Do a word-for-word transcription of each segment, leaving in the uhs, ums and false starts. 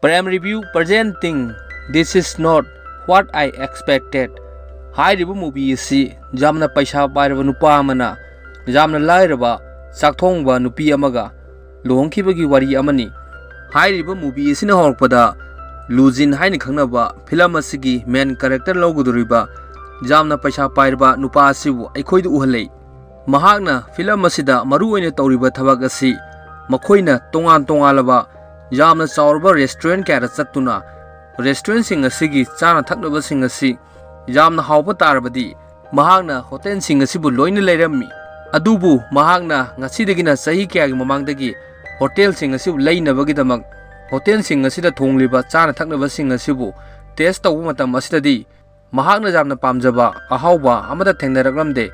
Prime Review presenting This Is Not What I Expected ꯍꯥꯏꯔꯤꯕ movie ꯑꯁꯤ ꯌꯥꯝꯅ ꯄꯩꯁꯥ ꯄꯥꯏꯔꯕ ꯅꯨꯄꯥ ꯑꯃꯅ ꯌꯥꯝꯅ ꯂꯥꯏꯔꯕ ꯆꯥꯛꯊꯣꯡꯕ ꯅꯨꯄꯤ ꯑꯃꯒ ꯂꯨꯍꯣꯡꯈꯤꯕꯒꯤ ꯋꯥꯔꯤ ꯑꯃꯅꯤ꯫ ꯍꯥꯏꯔꯤꯕ movie ꯑꯁꯤꯅ ꯍꯧꯔꯛꯄꯗ ꯂꯨꯖꯤꯟ ꯍꯥꯏꯅ ꯈꯪꯅꯕ film ꯑꯁꯤꯒꯤ main character ꯂꯧꯒꯗꯧꯔꯤꯕ ꯌꯥꯝꯅ ꯄꯩꯁꯥ ꯄꯥꯏꯔꯕ ꯅꯨꯄꯥ ꯑꯁꯤꯕꯨ ꯑꯩꯈꯣꯏꯗ ꯎꯍꯜꯂꯦ꯫ ꯃꯍꯥꯛꯅ film ꯑꯁꯤꯗ ꯃꯔꯨ ꯑꯣꯏꯅ ꯇꯧꯔꯤꯕ ꯊꯕꯛ ꯑꯁꯤ ꯃꯈꯣꯏꯅ ꯇꯣꯉꯥꯟ ꯇꯣꯉꯥꯟꯂꯕ ꯌꯥꯝꯅ ꯆꯥꯎꯔꯕ restaurant ꯀꯌꯥꯗ ꯆꯠꯇꯨꯅ restaurantꯁꯤꯡ ꯑꯁꯤꯒꯤ ꯆꯥꯅ ꯊꯛꯅꯕꯁꯤꯡ ꯑꯁꯤ ꯌꯥꯝꯅ ꯍꯥꯎꯕ ꯇꯥꯔꯕꯗꯤ ꯃꯍꯥꯛꯅ hotelꯁꯤꯡ ꯑꯁꯤꯕꯨ ꯂꯣꯏꯅ ꯂꯩꯔꯝꯃꯤ꯫ ꯑꯗꯨꯕꯨ ꯃꯍꯥꯛꯅ ꯉꯁꯤꯗꯒꯤꯅ ꯆꯍꯤ ꯀꯌꯥꯒꯤ ꯃꯃꯥꯡꯗꯒꯤ hotelꯁꯤꯡ ꯑꯁꯤꯕꯨ ꯂꯩꯅꯕꯒꯤꯗꯃꯛ hotelꯁꯤꯡ ꯑꯁꯤꯗ ꯊꯣꯡꯂꯤꯕ ꯆꯥꯅ ꯊꯛꯅꯕꯁꯤꯡ ꯑꯁꯤꯕꯨ test ꯇꯧꯕ ꯃꯇꯝ ꯑꯁꯤꯗꯗꯤ ꯃꯍꯥꯛꯅ ꯌꯥꯝꯅ ꯄꯥꯝꯖꯕ ꯑꯍꯥꯎꯕ ꯑꯃꯠꯇ ꯊꯦꯡꯅꯔꯛꯂꯝꯗꯦ꯫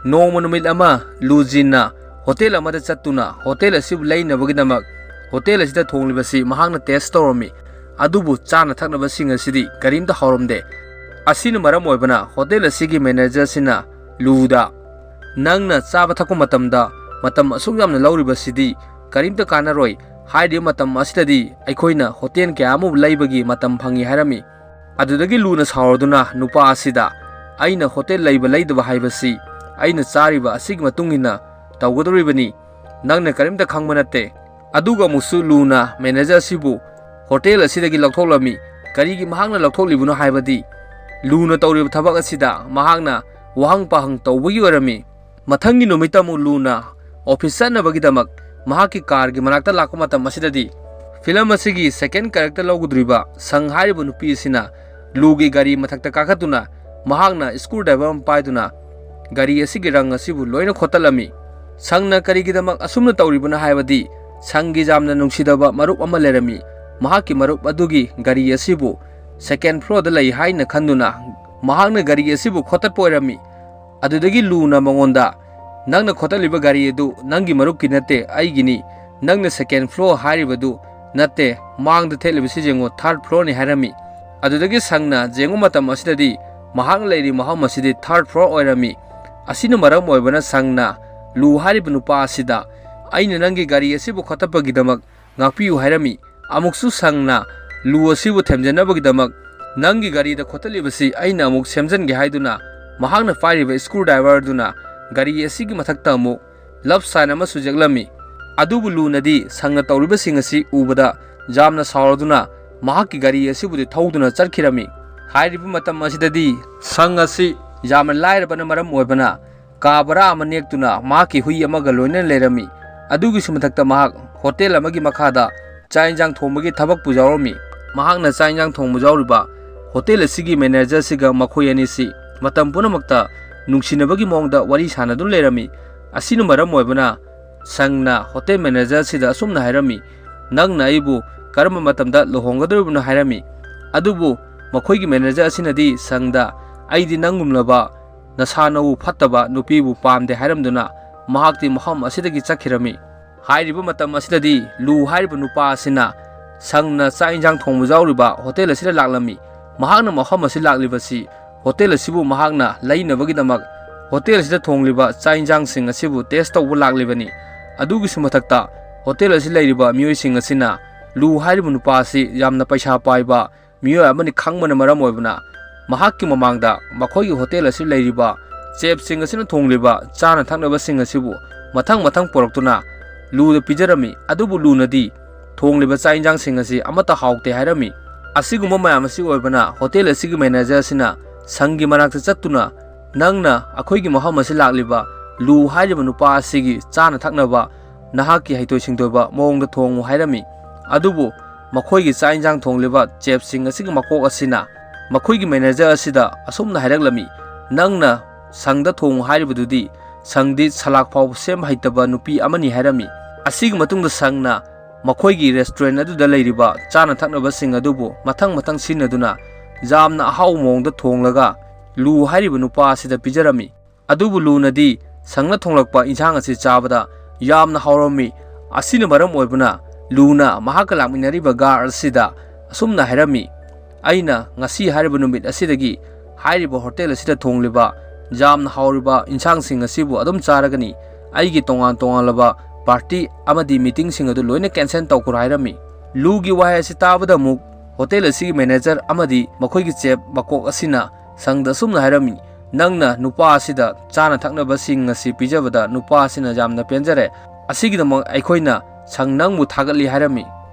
ꯅꯣꯡꯃ ꯅꯨꯃꯤꯠ ꯑꯃ ꯂꯨꯖꯤꯟꯅ hotel ꯑꯃꯗ ꯆꯠꯇꯨꯅ hotel ꯑꯁꯤꯕꯨ ꯂꯩꯅꯕꯒꯤꯗꯃꯛ hotel ꯑꯁꯤꯗ ꯊꯣꯡꯂꯤꯕꯁꯤ ꯃꯍꯥꯛꯅ test ꯇꯧꯔꯝꯃꯤ꯫ ꯑꯗꯨꯕꯨ ꯆꯥꯅ ꯊꯛꯅꯕꯁꯤꯡ ꯑꯁꯤꯗꯤ ꯀꯔꯤꯝꯇ ꯍꯥꯎꯔꯝꯗꯦ꯫ ꯑꯁꯤꯅ ꯃꯔꯝ ꯑꯣꯏꯕꯅ hotel ꯑꯁꯤꯒꯤ manager ꯑꯁꯤꯅ ꯂꯨꯗ, "ꯅꯪꯅ ꯆꯥꯕ ꯊꯛꯄ ꯃꯇꯝꯗ ꯃꯇꯝ ꯑꯁꯨꯛ ꯌꯥꯝꯅ ꯂꯧꯔꯤꯕꯁꯤꯗꯤ ꯀꯔꯤꯝꯇ ꯀꯥꯟꯅꯔꯣꯏ꯫ ꯍꯥꯏꯔꯤꯕ ꯃꯇꯝ ꯑꯁꯤꯗꯗꯤ ꯑꯩꯈꯣꯏꯅ hotel ꯀꯌꯥ ꯑꯃ ꯂꯩꯕꯒꯤ ꯃꯇꯝ ꯐꯪꯏ" ꯍꯥꯏꯔꯝꯃꯤ꯫ ꯑꯗꯨꯗꯒꯤ ꯂꯨꯅ ꯁꯥꯎꯔꯗꯨꯅ ꯅꯨꯄꯥ ꯑꯁꯤꯗ, "ꯑꯩꯅ hotel ꯂꯩꯕ ꯂꯩꯗꯕ ꯍꯥꯏꯕꯁꯤ ꯑꯩꯅ ꯆꯥꯔꯤꯕ ꯑꯁꯤꯒꯤ ꯃꯇꯨꯡ ꯏꯟꯅ ꯇꯧꯒꯗꯧꯔꯤꯕꯅꯤ꯫ ꯅꯪꯅ ꯀꯔꯤꯝꯇ ꯈꯪꯕ ꯅꯠꯇꯦ꯫" ꯑꯗꯨꯒ ꯑꯃꯨꯛꯁꯨ ꯂꯨꯅ manager ꯑꯁꯤꯕꯨ hotel ꯑꯁꯤꯗꯒꯤ ꯂꯧꯊꯣꯛꯂꯝꯃꯤ꯫ ꯀꯔꯤꯒꯤ ꯃꯍꯥꯛꯅ ꯂꯧꯊꯣꯛꯂꯤꯕꯅꯣ ꯍꯥꯏꯕꯗꯤ ꯂꯨꯅ ꯇꯧꯔꯤꯕ ꯊꯕꯛ ꯑꯁꯤꯗ ꯃꯍꯥꯛꯅ ꯋꯥꯍꯪ ꯄꯥꯍꯪ ꯇꯧꯕꯒꯤ ꯑꯣꯏꯔꯝꯃꯤ꯫ ꯃꯊꯪꯒꯤ ꯅꯨꯃꯤꯠꯇ ꯑꯃꯨꯛ ꯂꯨꯅ office ꯆꯠꯅꯕꯒꯤꯗꯃꯛ ꯃꯍꯥꯛꯀꯤ carꯒꯤ ꯃꯅꯥꯛꯇ ꯂꯥꯛꯄ ꯃꯇꯝ ꯑꯁꯤꯗꯗꯤ film ꯑꯁꯤꯒꯤ second character ꯂꯧꯒꯗꯧꯔꯤꯕ ꯁꯪ ꯍꯥꯏꯔꯤꯕ ꯅꯨꯄꯤ ꯑꯁꯤꯅ ꯂꯨꯒꯤ ꯒꯥꯔꯤ ꯃꯊꯛꯇ ꯀꯥꯈꯠꯇꯨꯅ ꯃꯍꯥꯛꯅ screwdriver ꯑꯃ ꯄꯥꯏꯗꯨꯅ ꯒꯥꯔꯤ ꯑꯁꯤꯒꯤ ꯔꯪ ꯑꯁꯤꯕꯨ ꯂꯣꯏꯅ ꯈꯣꯠꯇꯠꯂꯝꯃꯤ꯫ ꯁꯪꯅ ꯀꯔꯤꯒꯤꯗꯃꯛ ꯑꯁꯨꯝꯅ ꯇꯧꯔꯤꯕꯅꯣ ꯍꯥꯏꯕꯗꯤ ꯁꯪꯒꯤ ꯌꯥꯝꯅ ꯅꯨꯡꯁꯤꯗꯕ ꯃꯔꯨꯞ ꯑꯃ ꯂꯩꯔꯝꯃꯤ꯫ ꯃꯍꯥꯛꯀꯤ ꯃꯔꯨꯞ ꯑꯗꯨꯒꯤ ꯒꯥꯔꯤ ꯑꯁꯤꯕꯨ second floorꯗ ꯂꯩ ꯍꯥꯏꯅ ꯈꯟꯗꯨꯅ ꯃꯍꯥꯛꯅ ꯒꯥꯔꯤ ꯑꯁꯤꯕꯨ ꯈꯣꯠꯇꯠꯄ ꯑꯣꯏꯔꯝꯃꯤ꯫ ꯑꯗꯨꯗꯒꯤ ꯂꯨꯅ ꯃꯉꯣꯟꯗ, "ꯅꯪꯅ ꯈꯣꯠꯇꯠꯂꯤꯕ ꯒꯥꯔꯤ ꯑꯗꯨ ꯅꯪꯒꯤ ꯃꯔꯨꯞꯀꯤ ꯅꯠꯇꯦ, ꯑꯩꯒꯤꯅꯤ꯫ ꯅꯪꯅ second floor ꯍꯥꯏꯔꯤꯕꯗꯨ ꯅꯠꯇꯦ, ꯃꯥꯡꯗ ꯊꯦꯠꯂꯤꯕꯁꯤ ꯌꯦꯡꯉꯨ, third floorꯅꯤ" ꯍꯥꯏꯔꯝꯃꯤ꯫ ꯑꯗꯨꯗꯒꯤ ꯁꯪꯅ ꯌꯦꯡꯕ ꯃꯇꯝ ꯑꯁꯤꯗꯗꯤ ꯃꯍꯥꯛꯅ ꯂꯩꯔꯤꯕ ꯃꯐꯝ ꯑꯁꯤꯗꯤ third floor ꯑꯣꯏꯔꯝꯃꯤ꯫ ꯑꯁꯤꯅ ꯃꯔꯝ ꯑꯣꯏꯕꯅ ꯁꯪꯅ ꯂꯨ ꯍꯥꯏꯔꯤꯕ ꯅꯨꯄꯥ ꯑꯁꯤꯗ, "ꯑꯩꯅ ꯅꯪꯒꯤ ꯒꯥꯔꯤ ꯑꯁꯤꯕꯨ ꯈꯣꯠꯇꯠꯄꯒꯤꯗꯃꯛ ꯉꯥꯛꯄꯤꯌꯨ" ꯍꯥꯏꯔꯝꯃꯤ꯫ ꯑꯃꯨꯛꯁꯨ ꯁꯪꯅ ꯂꯨ ꯑꯁꯤꯕꯨ ꯊꯦꯝꯖꯅꯕꯒꯤꯗꯃꯛ ꯅꯪꯒꯤ ꯒꯥꯔꯤꯗ ꯈꯣꯠꯇꯠꯂꯤꯕꯁꯤ ꯑꯩꯅ ꯑꯃꯨꯛ ꯁꯦꯝꯖꯤꯟꯒꯦ ꯍꯥꯏꯗꯨꯅ ꯃꯍꯥꯛꯅ ꯄꯥꯏꯔꯤꯕ screwdriver ꯑꯗꯨꯅ ꯒꯥꯔꯤ ꯑꯁꯤꯒꯤ ꯃꯊꯛꯇ ꯑꯃꯨꯛ love sign ꯑꯃꯁꯨ ꯌꯦꯛꯂꯝꯃꯤ꯫ ꯑꯗꯨꯕꯨ ꯂꯨꯅꯗꯤ ꯁꯪꯅ ꯇꯧꯔꯤꯕꯁꯤꯡ ꯑꯁꯤ ꯎꯕꯗ ꯌꯥꯝꯅ ꯁꯥꯎꯔꯗꯨꯅ ꯃꯍꯥꯛꯀꯤ ꯒꯥꯔꯤ ꯑꯁꯤꯕꯨꯗꯤ ꯊꯧꯗꯨꯅ ꯆꯠꯈꯤꯔꯝꯃꯤ꯫ ꯍꯥꯏꯔꯤꯕ ꯃꯇꯝ ꯑꯁꯤꯗꯗꯤ ꯁꯪ ꯑꯁꯤ ꯌꯥꯝꯅ ꯂꯥꯏꯔꯕꯅ ꯃꯔꯝ ꯑꯣꯏꯕꯅ ꯀꯥ ꯕꯔꯥ ꯑꯃ ꯅꯦꯛꯇꯨꯅ ꯃꯍꯥꯛꯀꯤ ꯍꯨꯏ ꯑꯃꯒ ꯂꯣꯏꯅꯅ ꯂꯩꯔꯝꯃꯤ꯫ ꯑꯗꯨꯒꯤꯁꯨ ꯃꯊꯛꯇ ꯃꯍꯥꯛ ꯍꯣꯇꯦꯜ ꯑꯃꯒꯤ ꯃꯈꯥꯗ ꯆꯥꯛ ꯏꯟꯁꯥꯡ ꯊꯣꯡꯕꯒꯤ ꯊꯕꯛꯄꯨ ꯌꯥꯎꯔꯝꯃꯤ꯫ ꯃꯍꯥꯛꯅ ꯆꯥꯛ ꯏꯟꯁꯥꯡ ꯊꯣꯡꯕ ꯌꯥꯎꯔꯤꯕ ꯍꯣꯇꯦꯜ ꯑꯁꯤꯒꯤ manager ꯑꯁꯤꯒ ꯃꯈꯣꯏ ꯑꯅꯤꯁꯤ ꯃꯇꯝ ꯄꯨꯝꯅꯃꯛꯇ ꯅꯨꯡꯁꯤꯅꯕꯒꯤ ꯃꯑꯣꯡꯗ ꯋꯥꯔꯤ ꯁꯥꯟꯅꯗꯨꯅ ꯂꯩꯔꯝꯃꯤ꯫ ꯑꯁꯤꯅ ꯃꯔꯝ ꯑꯣꯏꯕꯅ ꯁꯪꯅ ꯍꯣꯇꯦꯜ manager ꯑꯁꯤꯗ ꯑꯁꯨꯝꯅ ꯍꯥꯏꯔꯝꯃꯤ, "ꯅꯪꯅ ꯑꯩꯕꯨ ꯀꯔꯝꯕ ꯃꯇꯝꯗ ꯂꯨꯍꯣꯡꯒꯗꯧꯔꯤꯕꯅꯣ?" ꯍꯥꯏꯔꯝꯃꯤ꯫ ꯑꯗꯨꯕꯨ ꯃꯈꯣꯏꯒꯤ manager ꯑꯁꯤꯅꯗꯤ ꯁꯪꯗ, "ꯑꯩꯗꯤ ꯅꯪꯒꯨꯝꯂꯕ ꯅꯁꯥ ꯅꯎ ꯐꯠꯇꯕ ꯅꯨꯄꯤꯕꯨ ꯄꯥꯝꯗꯦ" ꯍꯥꯏꯔꯝꯗꯨꯅ ꯃꯍꯥꯛꯇꯤ ꯃꯐꯝ ꯑꯁꯤꯗꯒꯤ ꯆꯠꯈꯤꯔꯝꯃꯤ꯫ ꯍꯥꯏꯔꯤꯕ ꯃꯇꯝ ꯑꯁꯤꯗꯗꯤ ꯂꯨ ꯍꯥꯏꯔꯤꯕ ꯅꯨꯄꯥ ꯑꯁꯤꯅ ꯁꯪꯅ ꯆꯥꯛ ꯏꯟꯁꯥꯡ ꯊꯣꯡꯕ ꯌꯥꯎꯔꯤꯕ ꯍꯣꯇꯦꯜ ꯑꯁꯤꯗ ꯂꯥꯛꯂꯝꯃꯤ꯫ ꯃꯍꯥꯛꯅ ꯃꯐꯝ ꯑꯁꯤ ꯂꯥꯛꯂꯤꯕꯁꯤ ꯍꯣꯇꯦꯜ ꯑꯁꯤꯕꯨ ꯃꯍꯥꯛꯅ ꯂꯩꯅꯕꯒꯤꯗꯃꯛ ꯍꯣꯇꯦꯜ ꯑꯁꯤꯗ ꯊꯣꯡꯂꯤꯕ ꯆꯥꯛ ꯏꯟꯁꯥꯡꯁꯤꯡ ꯑꯁꯤꯕꯨ test ꯇꯧꯕ ꯂꯥꯛꯂꯤꯕꯅꯤ꯫ ꯑꯗꯨꯒꯤꯁꯨ ꯃꯊꯛꯇ ꯍꯣꯇꯦꯜ ꯑꯁꯤ ꯂꯩꯔꯤꯕ ꯃꯤꯑꯣꯏꯁꯤꯡ ꯑꯁꯤꯅ ꯂꯨ ꯍꯥꯏꯔꯤꯕ ꯅꯨꯄꯥ ꯑꯁꯤ ꯌꯥꯝꯅ ꯄꯩꯁꯥ ꯄꯥꯏꯕ ꯃꯤꯑꯣꯏ ꯑꯃꯅꯤ ꯈꯪꯕꯅ ꯃꯔꯝ ꯑꯣꯏꯕꯅ ꯃꯍꯥꯛꯀꯤ ꯃꯃꯥꯡꯗ ꯃꯈꯣꯏꯒꯤ ꯍꯣꯇꯦꯜ ꯑꯁꯤ ꯂꯩꯔꯤꯕ chefꯁꯤꯡ ꯑꯁꯤꯅ ꯊꯣꯡꯂꯤꯕ ꯆꯥꯅ ꯊꯛꯅꯕꯁꯤꯡ ꯑꯁꯤꯕꯨ ꯃꯊꯪ ꯃꯊꯪ ꯄꯨꯔꯛꯇꯨꯅ ꯂꯨꯗ ꯄꯤꯖꯔꯝꯃꯤ꯫ ꯑꯗꯨꯕꯨ ꯂꯨꯅꯗꯤ ꯊꯣꯡꯂꯤꯕ ꯆꯥꯛ ꯏꯟꯁꯥꯡꯁꯤꯡ ꯑꯁꯤ ꯑꯃꯠꯇ ꯍꯥꯎꯇꯦ ꯍꯥꯏꯔꯝꯃꯤ꯫ ꯑꯁꯤꯒꯨꯝꯕ ꯃꯌꯥꯝ ꯑꯁꯤ ꯑꯣꯏꯕꯅ ꯍꯣꯇꯦꯜ ꯑꯁꯤꯒꯤ manager ꯑꯁꯤꯅ ꯁꯪꯒꯤ ꯃꯅꯥꯛꯇ ꯆꯠꯇꯨꯅ, "ꯅꯪꯅ ꯑꯩꯈꯣꯏꯒꯤ ꯃꯐꯝ ꯑꯁꯤ ꯂꯥꯛꯂꯤꯕ ꯂꯨ ꯍꯥꯏꯔꯤꯕ ꯅꯨꯄꯥ ꯑꯁꯤꯒꯤ ꯆꯥꯅ ꯊꯛꯅꯕ ꯅꯍꯥꯛꯀꯤ ꯍꯩꯊꯣꯏ ꯁꯤꯡꯊꯣꯏꯕ ꯃꯑꯣꯡꯗ ꯊꯣꯡꯉꯨ" ꯍꯥꯏꯔꯝꯃꯤ꯫ ꯑꯗꯨꯕꯨ ꯃꯈꯣꯏꯒꯤ ꯆꯥꯛ ꯏꯟꯁꯥꯡ ꯊꯣꯡꯂꯤꯕ chefꯁꯤꯡ ꯑꯁꯤꯒꯤ ꯃꯀꯣꯛ ꯑꯁꯤꯅ ꯃꯈꯣꯏꯒꯤ manager ꯑꯁꯤꯗ ꯑꯁꯨꯝꯅ ꯍꯥꯏꯔꯛꯂꯝꯃꯤ, "ꯅꯪꯅ ꯁꯪꯗ ꯊꯣꯡꯉꯨ ꯍꯥꯏꯔꯤꯕꯗꯨꯗꯤ ꯁꯪꯗꯤ ꯁꯂꯥꯛ ꯐꯥꯎꯕ ꯁꯦꯝꯕ ꯍꯩꯇꯕ ꯅꯨꯄꯤ ꯑꯃꯅꯤ" ꯍꯥꯏꯔꯝꯃꯤ꯫ ꯑꯁꯤꯒꯤ ꯃꯇꯨꯡꯗ ꯁꯪꯅ ꯃꯈꯣꯏꯒꯤ restaurant ꯑꯗꯨꯗ ꯂꯩꯔꯤꯕ ꯆꯥꯅ ꯊꯛꯅꯕꯁꯤꯡ ꯑꯗꯨꯕꯨ ꯃꯊꯪ ꯃꯊꯪ ꯁꯤꯖꯤꯟꯅꯗꯨꯅ ꯌꯥꯝꯅ ꯑꯍꯥꯎꯕ ꯃꯑꯣꯡꯗ ꯊꯣꯡꯂꯒ ꯂꯨ ꯍꯥꯏꯔꯤꯕ ꯅꯨꯄꯥ ꯑꯁꯤꯗ ꯄꯤꯖꯔꯝꯃꯤ꯫ ꯑꯗꯨꯕꯨ ꯂꯨꯅꯗꯤ ꯁꯪꯅ ꯊꯣꯡꯂꯛꯄ ꯏꯟꯁꯥꯡ ꯑꯁꯤ ꯆꯥꯕꯗ ꯌꯥꯝꯅ ꯍꯥꯎꯔꯝꯃꯤ꯫ ꯑꯁꯤꯅ ꯃꯔꯝ ꯑꯣꯏꯕꯅ ꯂꯨꯅ ꯃꯍꯥꯛꯀ ꯂꯥꯛꯃꯤꯟꯅꯔꯤꯕ guard ꯑꯁꯤꯗ ꯑꯁꯨꯝꯅ ꯍꯥꯏꯔꯝꯃꯤ, "ꯑꯩꯅ ꯉꯁꯤ ꯍꯥꯏꯔꯤꯕ ꯅꯨꯃꯤꯠ ꯑꯁꯤꯗꯒꯤ ꯍꯥꯏꯔꯤꯕ ꯍꯣꯇꯦꯜ ꯑꯁꯤꯗ ꯊꯣꯡꯂꯤꯕ ꯌꯥꯝꯅ ꯍꯥꯎꯔꯤꯕ ꯏꯟꯁꯥꯡꯁꯤꯡ ꯑꯁꯤꯕꯨ ꯑꯗꯨꯝ ꯆꯥꯔꯒꯅꯤ꯫ ꯑꯩꯒꯤ ꯇꯣꯉꯥꯟ ꯇꯣꯉꯥꯟꯂꯕ party ꯑꯃꯗꯤ meetingꯁꯤꯡ ꯑꯗꯨ ꯂꯣꯏꯅ cancel ꯇꯧꯈ꯭ꯔꯣ" ꯍꯥꯏꯔꯝꯃꯤ꯫ ꯂꯨꯒꯤ ꯋꯥꯍꯩ ꯑꯁꯤ ꯇꯥꯕꯗ ꯑꯃꯨꯛ ꯍꯣꯇꯦꯜ ꯑꯁꯤꯒꯤ ꯃꯦꯅꯦꯖꯔ ꯑꯃꯗꯤ ꯃꯈꯣꯏꯒꯤ ꯆꯦꯐ ꯃꯀꯣꯛ ꯑꯁꯤꯅ ꯁꯪꯗ ꯑꯁꯨꯝꯅ ꯍꯥꯏꯔꯝꯃꯤ, "ꯅꯪꯅ ꯅꯨꯄꯥ ꯑꯁꯤꯗ ꯆꯥꯅ ꯊꯛꯅꯕꯁꯤꯡ ꯑꯁꯤ ꯄꯤꯖꯕꯗ ꯅꯨꯄꯥ ꯑꯁꯤꯅ ꯌꯥꯝꯅ ꯄꯦꯟꯖꯔꯦ꯫ ꯑꯁꯤꯒꯤꯗꯃꯛ ꯑꯩꯈꯣꯏꯅ ꯁꯪ ꯅꯪꯕꯨ ꯊꯥꯒꯠꯂꯤ" ꯍꯥꯏꯔꯝꯃꯤ꯫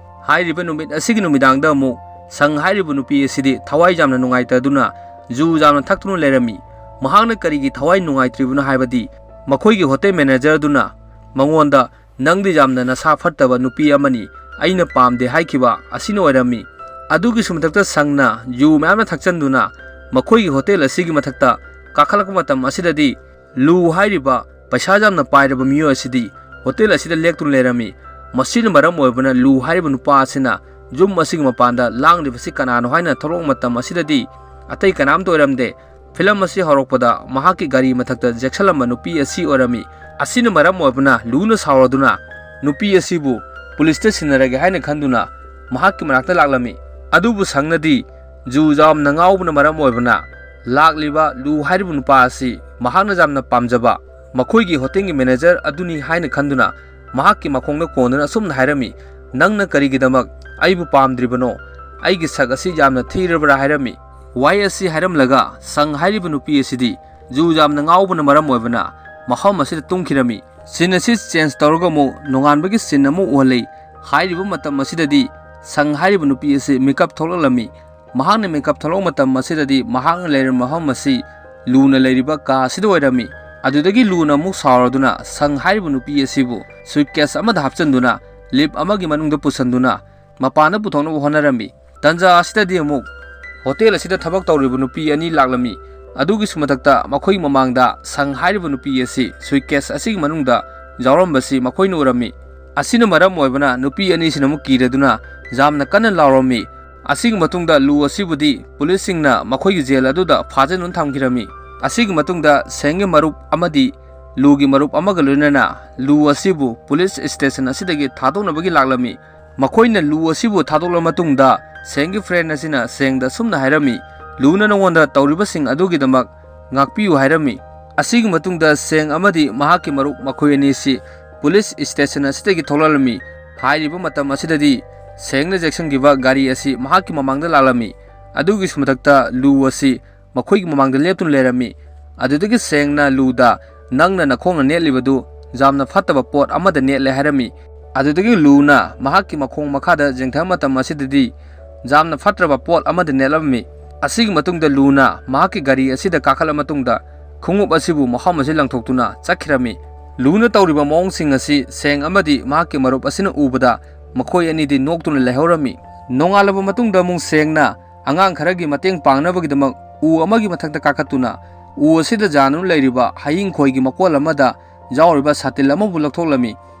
ꯍꯥꯏꯔꯤꯕ ꯅꯨꯃꯤꯠ ꯑꯁꯤꯒꯤ ꯅꯨꯃꯤꯗꯥꯡꯗ ꯑꯃꯨꯛ ꯁꯪ ꯍꯥꯏꯔꯤꯕ ꯅꯨꯄꯤ ꯑꯁꯤꯗꯤ ꯊꯋꯥꯏ ꯌꯥꯝꯅ ꯅꯨꯡꯉꯥꯏꯇꯗꯨꯅ ꯖꯨ ꯌꯥꯝꯅ ꯊꯛꯇꯨꯅ ꯂꯩꯔꯝꯃꯤ꯫ ꯃꯍꯥꯛꯅ ꯀꯔꯤꯒꯤ ꯊꯋꯥꯏ ꯅꯨꯡꯉꯥꯏꯇ꯭ꯔꯤꯕꯅꯣ ꯍꯥꯏꯕꯗꯤ ꯃꯈꯣꯏꯒꯤ ꯍꯣꯇꯦꯜ ꯃꯦꯅꯦꯖꯔꯗꯨꯅ ꯃꯉꯣꯟꯗ, "ꯅꯪꯗꯤ ꯌꯥꯝꯅ ꯅꯁꯥ ꯐꯠꯇꯕ ꯅꯨꯄꯤ ꯑꯃꯅꯤ, ꯑꯩꯅ ꯄꯥꯝꯗꯦ" ꯍꯥꯏꯈꯤꯕ ꯑꯁꯤꯅ ꯑꯣꯏꯔꯝꯃꯤ꯫ ꯑꯗꯨꯒꯤꯁꯨ ꯃꯊꯛꯇ ꯁꯪꯅ ꯖꯨ ꯃꯌꯥꯝꯅ ꯊꯛꯆꯟꯗꯨꯅ ꯃꯈꯣꯏꯒꯤ ꯍꯣꯇꯦꯜ ꯑꯁꯤꯒꯤ ꯃꯊꯛꯇ ꯀꯥꯈꯠꯂꯛꯄ ꯃꯇꯝ ꯑꯁꯤꯗꯗꯤ ꯂꯨ ꯍꯥꯏꯔꯤꯕ ꯄꯩꯁꯥ ꯌꯥꯝꯅ ꯄꯥꯏꯔꯕ ꯃꯤꯑꯣꯏ ꯑꯁꯤꯗꯤ ꯍꯣꯇꯦꯜ ꯑꯁꯤꯗ ꯂꯦꯛꯇꯨꯅ ꯂꯩꯔꯝꯃꯤ꯫ ꯃꯁꯤꯅ ꯃꯔꯝ ꯑꯣꯏꯕꯅ ꯂꯨ ꯍꯥꯏꯔꯤꯕ ꯅꯨꯄꯥ ꯑꯁꯤꯅ ꯌꯨꯝ ꯑꯁꯤꯒꯤ ꯃꯄꯥꯟꯗ ꯂꯥꯡꯂꯤꯕꯁꯤ ꯀꯅꯥꯅꯣ ꯍꯥꯏꯅ ꯊꯣꯛꯂꯛꯄ ꯃꯇꯝ ꯑꯁꯤꯗꯗꯤ ꯑꯇꯩ ꯀꯅꯥꯝꯇ ꯑꯣꯏꯔꯝꯗꯦ꯫ ꯐꯤꯂꯝ ꯑꯁꯤ ꯍꯧꯔꯛꯄꯗ ꯃꯍꯥꯛꯀꯤ ꯒꯥꯔꯤ ꯃꯊꯛꯇ ꯆꯦꯛꯁꯤꯜꯂꯝꯕ ꯅꯨꯄꯤ ꯑꯁꯤ ꯑꯣꯏꯔꯝꯃꯤ꯫ ꯑꯁꯤꯅ ꯃꯔꯝ ꯑꯣꯏꯕꯅ ꯂꯨꯅ ꯁꯥꯎꯔꯗꯨꯅ ꯅꯨꯄꯤ ꯑꯁꯤꯕꯨ ꯄꯨꯂꯤꯁꯇ ꯁꯤꯟꯅꯔꯒꯦ ꯍꯥꯏꯅ ꯈꯟꯗꯨꯅ ꯃꯍꯥꯛꯀꯤ ꯃꯅꯥꯛꯇ ꯂꯥꯛꯂꯝꯃꯤ꯫ ꯑꯗꯨꯕꯨ ꯁꯪꯅꯗꯤ ꯖꯨ ꯌꯥꯝꯅ ꯉꯥꯎꯕꯅ ꯃꯔꯝ ꯑꯣꯏꯕꯅ ꯂꯥꯛꯂꯤꯕ ꯂꯨ ꯍꯥꯏꯔꯤꯕ ꯅꯨꯄꯥ ꯑꯁꯤ ꯃꯍꯥꯛꯅ ꯌꯥꯝꯅ ꯄꯥꯝꯖꯕ ꯃꯈꯣꯏꯒꯤ ꯍꯣꯇꯦꯜꯒꯤ ꯃꯦꯅꯦꯖꯔ ꯑꯗꯨꯅꯤ ꯍꯥꯏꯅ ꯈꯟꯗꯨꯅ ꯃꯍꯥꯛꯀꯤ ꯃꯈꯣꯡꯗ ꯀꯣꯟꯗꯨꯅ ꯑꯁꯨꯝꯅ ꯍꯥꯏꯔꯝꯃꯤ, "ꯅꯪꯅ ꯀꯔꯤꯒꯤꯗꯃꯛ ꯑꯩꯕꯨ ꯄꯥꯝꯗ꯭ꯔꯤꯕꯅꯣ? ꯑꯩꯒꯤ ꯁꯛ ꯑꯁꯤ ꯌꯥꯝꯅ ꯊꯤꯔꯕ꯭ꯔꯥ?" ꯍꯥꯏꯔꯝꯃꯤ꯫ ꯋꯥꯍꯩ ꯑꯁꯤ ꯍꯥꯏꯔꯝꯂꯒ ꯁꯪ ꯍꯥꯏꯔꯤꯕ ꯅꯨꯄꯤ ꯑꯁꯤꯗꯤ ꯖꯨ ꯌꯥꯝꯅ ꯉꯥꯎꯕꯅ ꯃꯔꯝ ꯑꯣꯏꯕꯅ ꯃꯐꯝ ꯑꯁꯤꯗ ꯇꯨꯝꯈꯤꯔꯝꯃꯤ꯫ ꯁꯤꯟ ꯑꯁꯤ ꯆꯦꯟꯖ ꯇꯧꯔꯒ ꯑꯃꯨꯛ ꯅꯣꯡꯉꯥꯟꯕꯒꯤ ꯁꯤꯟ ꯑꯃ ꯎꯍꯜꯂꯤ꯫ ꯍꯥꯏꯔꯤꯕ ꯃꯇꯝ ꯑꯁꯤꯗꯗꯤ ꯁꯪ ꯍꯥꯏꯔꯤꯕ ꯅꯨꯄꯤ ꯑꯁꯤ ꯃꯤꯀꯞ ꯊꯣꯛꯂꯛꯂꯝꯃꯤ꯫ ꯃꯍꯥꯛꯅ ꯃꯤꯀꯞ ꯊꯣꯛꯂꯛꯄ ꯃꯇꯝ ꯑꯁꯤꯗꯗꯤ ꯃꯍꯥꯛꯅ ꯂꯩꯔꯝꯕ ꯃꯐꯝ ꯑꯁꯤ ꯂꯨꯅ ꯂꯩꯔꯤꯕ ꯀꯥ ꯑꯁꯤꯗ ꯑꯣꯏꯔꯝꯃꯤ꯫ ꯑꯗꯨꯗꯒꯤ ꯂꯨꯅ ꯑꯃꯨꯛ ꯁꯥꯎꯔꯗꯨꯅ ꯁꯪ ꯍꯥꯏꯔꯤꯕ ꯅꯨꯄꯤ ꯑꯁꯤꯕꯨ ꯁꯨꯏꯠꯀꯦꯁ ꯑꯃꯗ ꯍꯥꯞꯆꯤꯟꯗꯨꯅ ꯂꯤꯐ ꯑꯃꯒꯤ ꯃꯅꯨꯡꯗ ꯄꯨꯁꯤꯟꯗꯨꯅ ꯃꯄꯥꯟꯗ ꯄꯨꯊꯣꯛꯅꯕ ꯍꯣꯠꯅꯔꯝꯃꯤ꯫ ꯇꯟꯖꯥ ꯑꯁꯤꯗꯗꯤ ꯑꯃꯨꯛ ꯍꯣꯇꯦꯜ ꯑꯁꯤꯗ ꯊꯕꯛ ꯇꯧꯔꯤꯕ ꯅꯨꯄꯤ ꯑꯅꯤ ꯂꯥꯛꯂꯝꯃꯤ꯫ ꯑꯗꯨꯒꯤꯁꯨ ꯃꯊꯛꯇ ꯃꯈꯣꯏꯒꯤ ꯃꯃꯥꯡꯗ ꯁꯪ ꯍꯥꯏꯔꯤꯕ ꯅꯨꯄꯤ ꯑꯁꯤ ꯁꯨꯏꯠꯀꯦꯁ ꯑꯁꯤꯒꯤ ꯃꯅꯨꯡꯗ ꯌꯥꯎꯔꯝꯕꯁꯤ ꯃꯈꯣꯏꯅ ꯎꯔꯝꯃꯤ꯫ ꯑꯁꯤꯅ ꯃꯔꯝ ꯑꯣꯏꯕꯅ ꯅꯨꯄꯤ ꯑꯅꯤꯁꯤꯅ ꯑꯃꯨꯛ ꯀꯤꯔꯗꯨꯅ ꯌꯥꯝꯅ ꯀꯟꯅ ꯂꯥꯎꯔꯝꯃꯤ꯫ ꯑꯁꯤꯒꯤ ꯃꯇꯨꯡꯗ ꯂꯨ ꯑꯁꯤꯕꯨꯗꯤ ꯄꯨꯂꯤꯁꯁꯤꯡꯅ ꯃꯈꯣꯏꯒꯤ ꯖꯦꯜ ꯑꯗꯨꯗ ꯐꯥꯖꯤꯟꯗꯨꯅ ꯊꯝꯈꯤꯔꯝꯃꯤ꯫ ꯑꯁꯤꯒꯤ ꯃꯇꯨꯡꯗ ꯁꯦꯡꯒꯤ ꯃꯔꯨꯞ ꯑꯃꯗꯤ ꯂꯨꯒꯤ ꯃꯔꯨꯞ ꯑꯃꯒ ꯂꯣꯏꯅꯅ ꯂꯨ ꯑꯁꯤꯕꯨ ꯄꯨꯂꯤꯁ ꯁ꯭ꯇꯦꯁꯟ ꯑꯁꯤꯗꯒꯤ ꯊꯥꯗꯣꯛꯅꯕꯒꯤ ꯂꯥꯛꯂꯝꯃꯤ꯫ ꯃꯈꯣꯏꯅ ꯂꯨ ꯑꯁꯤꯕꯨ ꯊꯥꯗꯣꯛꯂꯕ ꯃꯇꯨꯡꯗ ꯁꯦꯡꯒꯤ ꯐ꯭ꯔꯦꯟ ꯑꯁꯤꯅ ꯁꯦꯡꯗ ꯑꯁꯨꯝꯅ ꯍꯥꯏꯔꯝꯃꯤ, "ꯂꯨꯅ ꯅꯉꯣꯟꯗ ꯇꯧꯔꯤꯕꯁꯤꯡ ꯑꯗꯨꯒꯤꯗꯃꯛ ꯉꯥꯛꯄꯤꯌꯨ" ꯍꯥꯏꯔꯝꯃꯤ꯫ ꯑꯁꯤꯒꯤ ꯃꯇꯨꯡꯗ ꯁꯦꯡ ꯑꯃꯗꯤ ꯃꯍꯥꯛꯀꯤ ꯃꯔꯨꯞ ꯃꯈꯣꯏ ꯑꯅꯤꯁꯤ ꯄꯨꯂꯤꯁ ꯁ꯭ꯇꯦꯁꯟ ꯑꯁꯤꯗꯒꯤ ꯊꯣꯛꯂꯛꯂꯝꯃꯤ꯫ ꯍꯥꯏꯔꯤꯕ ꯃꯇꯝ ꯑꯁꯤꯗꯗꯤ ꯁꯦꯡꯅ ꯆꯦꯛꯁꯤꯟꯈꯤꯕ ꯒꯥꯔꯤ ꯑꯁꯤ ꯃꯍꯥꯛꯀꯤ ꯃꯃꯥꯡꯗ ꯂꯥꯛꯂꯝꯃꯤ꯫ ꯑꯗꯨꯒꯤꯁꯨ ꯃꯊꯛꯇ ꯂꯨ ꯑꯁꯤ ꯃꯈꯣꯏꯒꯤ ꯃꯃꯥꯡꯗ ꯂꯦꯞꯇꯨꯅ ꯂꯩꯔꯝꯃꯤ꯫ ꯑꯗꯨꯗꯒꯤ ꯁꯦꯡꯅ ꯂꯨꯗ, "ꯅꯪꯅ ꯅꯈꯣꯡꯅ ꯅꯦꯠꯂꯤꯕꯗꯨ ꯌꯥꯝꯅ ꯐꯠꯇꯕ ꯄꯣꯠ ꯑꯃꯗ ꯅꯦꯠꯂꯦ" ꯍꯥꯏꯔꯝꯃꯤ꯫ ꯑꯗꯨꯗꯒꯤ ꯂꯨꯅ ꯃꯍꯥꯛꯀꯤ ꯃꯈꯣꯡ ꯃꯈꯥꯗ ꯌꯦꯡꯊꯕ ꯃꯇꯝ ꯑꯁꯤꯗꯗꯤ ꯌꯥꯝꯅ ꯐꯠꯇ꯭ꯔꯕ ꯄꯣꯠ ꯑꯃꯗ ꯅꯦꯠꯂꯝꯃꯤ꯫ ꯑꯁꯤꯒꯤ ꯃꯇꯨꯡꯗ ꯂꯨꯅ ꯃꯍꯥꯛꯀꯤ ꯒꯥꯔꯤ ꯑꯁꯤꯗ ꯀꯥꯈꯠꯂ ꯃꯇꯨꯡꯗ ꯈꯣꯡꯎꯞ ꯑꯁꯤꯕꯨ ꯃꯐꯝ ꯑꯁꯤ ꯂꯪꯊꯣꯛꯇꯨꯅ ꯆꯠꯈꯤꯔꯝꯃꯤ꯫ ꯂꯨꯅ ꯇꯧꯔꯤꯕ ꯃꯑꯣꯡꯁꯤꯡ ꯑꯁꯤ ꯁꯦꯡ ꯑꯃꯗꯤ ꯃꯍꯥꯛꯀꯤ ꯃꯔꯨꯞ ꯑꯁꯤꯅ ꯎꯕꯗ ꯃꯈꯣꯏ ꯑꯅꯤꯗꯤ ꯅꯣꯛꯇꯨꯅ ꯂꯩꯍꯧꯔꯝꯃꯤ꯫ ꯅꯣꯡꯉꯥꯜꯂꯕ ꯃꯇꯨꯡꯗ ꯑꯃꯨꯛ ꯁꯦꯡꯅ ꯑꯉꯥꯡ ꯈꯔꯒꯤ ꯃꯇꯦꯡ ꯄꯥꯡꯅꯕꯒꯤꯗꯃꯛ ꯎ ꯑꯃꯒꯤ ꯃꯊꯛꯇ ꯀꯥꯈꯠꯇꯨꯅ ꯎ ꯑꯁꯤꯗ ꯌꯥꯟꯗꯨꯅ ꯂꯩꯔꯤꯕ ꯍꯌꯤꯡ ꯈꯣꯏꯒꯤ ꯃꯀꯣꯜ ꯑꯃꯗ ꯌꯥꯎꯔꯤꯕ ꯁꯥꯇꯤꯜ ꯑꯃꯕꯨ ꯂꯧꯊꯣꯛꯂꯝꯃꯤ꯫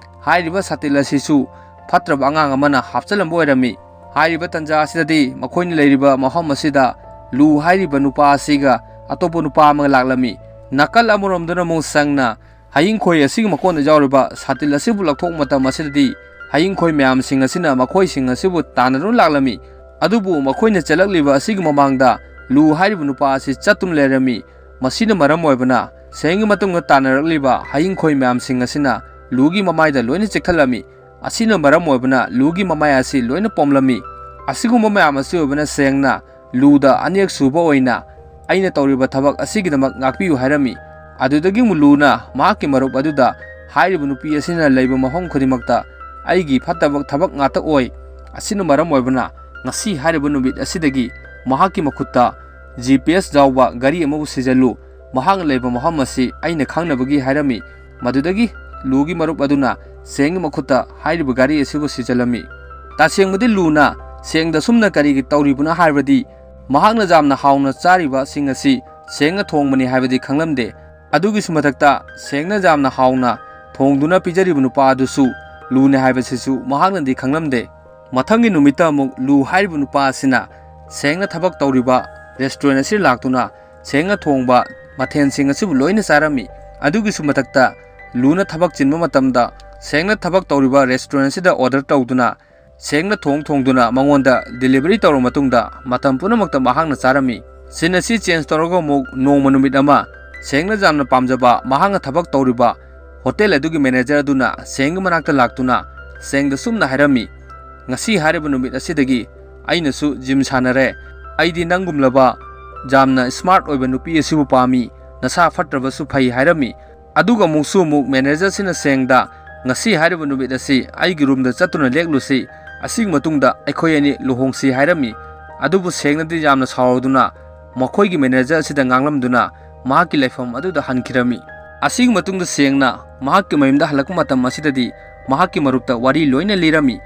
ꯍꯥꯏꯔꯤꯕ ꯁꯥꯇꯤꯜ ꯑꯁꯤꯁꯨ ꯐꯠꯇ꯭ꯔꯕ ꯑꯉꯥꯡ ꯑꯃꯅ ꯍꯥꯞꯆꯤꯜꯂꯝꯕ ꯑꯣꯏꯔꯝꯃꯤ꯫ ꯍꯥꯏꯔꯤꯕ ꯇꯟꯖꯥ ꯑꯁꯤꯗꯗꯤ ꯃꯈꯣꯏꯅ ꯂꯩꯔꯤꯕ ꯃꯐꯝ ꯑꯁꯤꯗ ꯂꯨ ꯍꯥꯏꯔꯤꯕ ꯅꯨꯄꯥ ꯑꯁꯤꯒ ꯑꯇꯣꯞꯄ ꯅꯨꯄꯥ ꯑꯃꯒ ꯂꯥꯛꯂꯝꯃꯤ꯫ ꯅꯥꯀꯜ ꯑꯃꯔꯣꯝꯗꯅ ꯑꯃꯨꯛ ꯁꯪꯅ ꯍꯌꯤꯡ ꯈꯣꯏ ꯑꯁꯤꯒꯤ ꯃꯀꯣꯟꯗ ꯌꯥꯎꯔꯤꯕ ꯁꯥꯇꯤꯜ ꯑꯁꯤꯕꯨ ꯂꯧꯊꯣꯛꯄ ꯃꯇꯝ ꯑꯁꯤꯗꯗꯤ ꯍꯌꯤꯡ ꯈꯣꯏ ꯃꯌꯥꯝꯁꯤꯡ ꯑꯁꯤꯅ ꯃꯈꯣꯏꯁꯤꯡ ꯑꯁꯤꯕꯨ ꯇꯥꯟꯅꯗꯨꯅ ꯂꯥꯛꯂꯝꯃꯤ꯫ ꯑꯗꯨꯕꯨ ꯃꯈꯣꯏꯅ ꯆꯦꯜꯂꯛꯂꯤꯕ ꯑꯁꯤꯒꯤ ꯃꯃꯥꯡꯗ ꯂꯨ ꯍꯥꯏꯔꯤꯕ ꯅꯨꯄꯥ ꯑꯁꯤ ꯆꯠꯇꯨꯅ ꯂꯩꯔꯝꯃꯤ꯫ ꯃꯁꯤꯅ ꯃꯔꯝ ꯑꯣꯏꯕꯅ ꯁꯦꯡꯒꯤ ꯃꯇꯨꯡꯗ ꯇꯥꯟꯅꯔꯛꯂꯤꯕ ꯍꯌꯤꯡ ꯈꯣꯏ ꯃꯌꯥꯝꯁꯤꯡ ꯑꯁꯤꯅ ꯂꯨꯒꯤ ꯃꯃꯥꯏꯗ ꯂꯣꯏꯅ ꯆꯤꯛꯊꯠꯂꯝꯃꯤ꯫ ꯑꯁꯤꯅ ꯃꯔꯝ ꯑꯣꯏꯕꯅ ꯂꯨꯒꯤ ꯃꯃꯥꯏ ꯑꯁꯤ ꯂꯣꯏꯅ ꯄꯣꯝꯂꯝꯃꯤ꯫ ꯑꯁꯤꯒꯨꯝꯕ ꯃꯌꯥꯝ ꯑꯁꯤ ꯑꯣꯏꯕꯅ ꯁꯦꯡꯅ ꯂꯨꯗ ꯑꯅꯤꯔꯛ ꯁꯨꯕ ꯑꯣꯏꯅ "ꯑꯩꯅ ꯇꯧꯔꯤꯕ ꯊꯕꯛ ꯑꯁꯤꯒꯤꯗꯃꯛ ꯉꯥꯛꯄꯤꯌꯨ" ꯍꯥꯏꯔꯝꯃꯤ꯫ ꯑꯗꯨꯗꯒꯤ ꯑꯃꯨꯛ ꯂꯨꯅ ꯃꯍꯥꯛꯀꯤ ꯃꯔꯨꯞ ꯑꯗꯨꯗ ꯍꯥꯏꯔꯤꯕ ꯅꯨꯄꯤ ꯑꯁꯤꯅ ꯂꯩꯕ ꯃꯐꯝ ꯈꯨꯗꯤꯡꯃꯛꯇ "ꯑꯩꯒꯤ ꯐꯠꯇꯕ ꯊꯕꯛ ꯉꯥꯛꯇ ꯑꯣꯏ꯫ ꯑꯁꯤꯅ ꯃꯔꯝ ꯑꯣꯏꯕꯅ ꯉꯁꯤ ꯍꯥꯏꯔꯤꯕ ꯅꯨꯃꯤꯠ ꯑꯁꯤꯗꯒꯤ ꯃꯍꯥꯛꯀꯤ ꯃꯈꯨꯠꯇ ꯖꯤ ꯄꯤ ꯑꯦꯁ ꯌꯥꯎꯕ ꯒꯥꯔꯤ ꯑꯃꯕꯨ ꯁꯤꯖꯜꯂꯨ꯫ ꯃꯍꯥꯛꯅ ꯂꯩꯕ ꯃꯐꯝ ꯑꯁꯤ ꯑꯩꯅ ꯈꯪꯅꯕꯒꯤ" ꯍꯥꯏꯔꯝꯃꯤ꯫ ꯃꯗꯨꯗꯒꯤ ꯂꯨꯒꯤ ꯃꯔꯨꯞ ꯑꯗꯨꯅ ꯁꯦꯡꯒꯤ ꯃꯈꯨꯠꯇ ꯍꯥꯏꯔꯤꯕ ꯒꯥꯔꯤ ꯑꯁꯤꯕꯨ ꯁꯤꯖꯜꯂꯝꯃꯤ꯫ ꯇꯁꯦꯡꯕꯗꯤ ꯂꯨꯅ ꯁꯦꯡꯗ ꯁꯨꯝꯅ ꯀꯔꯤꯒꯤ ꯇꯧꯔꯤꯕꯅꯣ ꯍꯥꯏꯔꯕꯗꯤ ꯃꯍꯥꯛꯅ ꯌꯥꯝꯅ ꯍꯥꯎꯅ ꯆꯥꯔꯤꯕꯁꯤꯡ ꯑꯁꯤ ꯁꯦꯡꯅ ꯊꯣꯡꯕꯅꯤ ꯍꯥꯏꯕꯗꯤ ꯈꯪꯂꯝꯗꯦ꯫ ꯑꯗꯨꯒꯤꯁꯨ ꯃꯊꯛꯇ ꯁꯦꯡꯅ ꯌꯥꯝꯅ ꯍꯥꯎꯅ ꯊꯣꯡꯗꯨꯅ ꯄꯤꯖꯔꯤꯕ ꯅꯨꯄꯥ ꯑꯗꯨꯁꯨ ꯂꯨꯅꯤ ꯍꯥꯏꯕꯁꯤꯁꯨ ꯃꯍꯥꯛꯅꯗꯤ ꯈꯪꯂꯝꯗꯦ꯫ ꯃꯊꯪꯒꯤ ꯅꯨꯃꯤꯠꯇ ꯑꯃꯨꯛ ꯂꯨ ꯍꯥꯏꯔꯤꯕ ꯅꯨꯄꯥ ꯑꯁꯤꯅ ꯁꯦꯡꯅ ꯊꯕꯛ ꯇꯧꯔꯤꯕ ꯔꯦꯁꯇꯨꯔꯦꯟ ꯑꯁꯤꯗ ꯂꯥꯛꯇꯨꯅ ꯁꯦꯡꯅ ꯊꯣꯡꯕ ꯃꯊꯦꯜꯁꯤꯡ ꯑꯁꯤꯕꯨ ꯂꯣꯏꯅ ꯆꯥꯔꯝꯃꯤ꯫ ꯑꯗꯨꯒꯤꯁꯨ ꯃꯊꯛꯇ ꯂꯨꯅ ꯊꯕꯛ ꯆꯤꯟꯕ ꯃꯇꯝꯗ ꯁꯦꯡꯅ ꯊꯕꯛ ꯇꯧꯔꯤꯕ ꯔꯦꯁꯇꯨꯔꯦꯟ ꯑꯁꯤꯗ ꯑꯣꯔꯗꯔ ꯇꯧꯗꯨꯅ ꯁꯦꯡꯅ ꯊꯣꯡ ꯊꯣꯡꯗꯨꯅ ꯃꯉꯣꯟꯗ ꯗꯦꯂꯤꯚꯔꯤ ꯇꯧꯔꯕ ꯃꯇꯨꯡꯗ ꯃꯇꯝ ꯄꯨꯝꯅꯃꯛꯇ ꯃꯍꯥꯛꯅ ꯆꯥꯔꯝꯃꯤ꯫ ꯁꯤꯟ ꯑꯁꯤ ꯆꯦꯟꯖ ꯇꯧꯔꯒ ꯑꯃꯨꯛ ꯅꯣꯡꯃ ꯅꯨꯃꯤꯠ ꯑꯃ ꯁꯦꯡꯅ ꯌꯥꯝꯅ ꯄꯥꯝꯖꯕ ꯃꯍꯥꯛꯅ ꯊꯕꯛ ꯇꯧꯔꯤꯕ ꯍꯣꯇꯦꯜ ꯑꯗꯨꯒꯤ ꯃꯦꯅꯦꯖꯔ ꯑꯗꯨꯅ ꯁꯦꯡꯒꯤ ꯃꯅꯥꯛꯇ ꯂꯥꯛꯇꯨꯅ ꯁꯦꯡꯗ ꯁꯨꯝꯅ ꯍꯥꯏꯔꯝꯃꯤ, "ꯉꯁꯤ ꯍꯥꯏꯔꯤꯕ ꯅꯨꯃꯤꯠ ꯑꯁꯤꯗꯒꯤ ꯑꯩꯅꯁꯨ ꯖꯤꯝ ꯁꯥꯟꯅꯔꯦ꯫ ꯑꯩꯗꯤ ꯅꯪꯒꯨꯝꯂꯕ ꯌꯥꯝꯅ ꯁ꯭ꯃꯥꯔꯠ ꯑꯣꯏꯕ ꯅꯨꯄꯤ ꯑꯁꯤꯕꯨ ꯄꯥꯝꯃꯤ꯫ ꯅꯁꯥ ꯐꯠꯇ꯭ꯔꯕꯁꯨ ꯐꯩ" ꯍꯥꯏꯔꯝꯃꯤ꯫ ꯑꯗꯨꯒ ꯑꯃꯨꯛꯁꯨ ꯑꯃꯨꯛ ꯃꯦꯅꯦꯖꯔꯁꯤꯅ ꯁꯦꯡꯗ, "ꯉꯁꯤ ꯍꯥꯏꯔꯤꯕ ꯅꯨꯃꯤꯠ ꯑꯁꯤ ꯑꯩꯒꯤ ꯔꯨꯝꯗ ꯆꯠꯇꯨꯅ ꯂꯦꯛꯂꯨꯁꯤ꯫ ꯑꯁꯤꯒꯤ ꯃꯇꯨꯡꯗ ꯑꯩꯈꯣꯏ ꯑꯅꯤ ꯂꯨꯍꯣꯡꯁꯤ" ꯍꯥꯏꯔꯝꯃꯤ꯫ ꯑꯗꯨꯕꯨ ꯁꯦꯡꯅꯗꯤ ꯌꯥꯝꯅ ꯁꯥꯎꯔꯗꯨꯅ ꯃꯈꯣꯏꯒꯤ ꯃꯦꯅꯦꯖꯔ ꯑꯁꯤꯗ ꯉꯥꯡꯂꯝꯗꯨꯅ ꯃꯍꯥꯛꯀꯤ ꯂꯩꯐꯝ ꯑꯗꯨꯗ ꯍꯟꯈꯤꯔꯝꯃꯤ꯫ ꯑꯁꯤꯒꯤ ꯃꯇꯨꯡꯗ ꯁꯦꯡꯅ ꯃꯍꯥꯛꯀꯤ ꯃꯌꯨꯝꯗ ꯍꯜꯂꯛꯄ ꯃꯇꯝ ꯑꯁꯤꯗꯗꯤ ꯃꯍꯥꯛꯀꯤ ꯃꯔꯨꯞꯇ ꯋꯥꯔꯤ ꯂꯣꯏꯅ ꯂꯤꯔꯝꯃꯤ꯫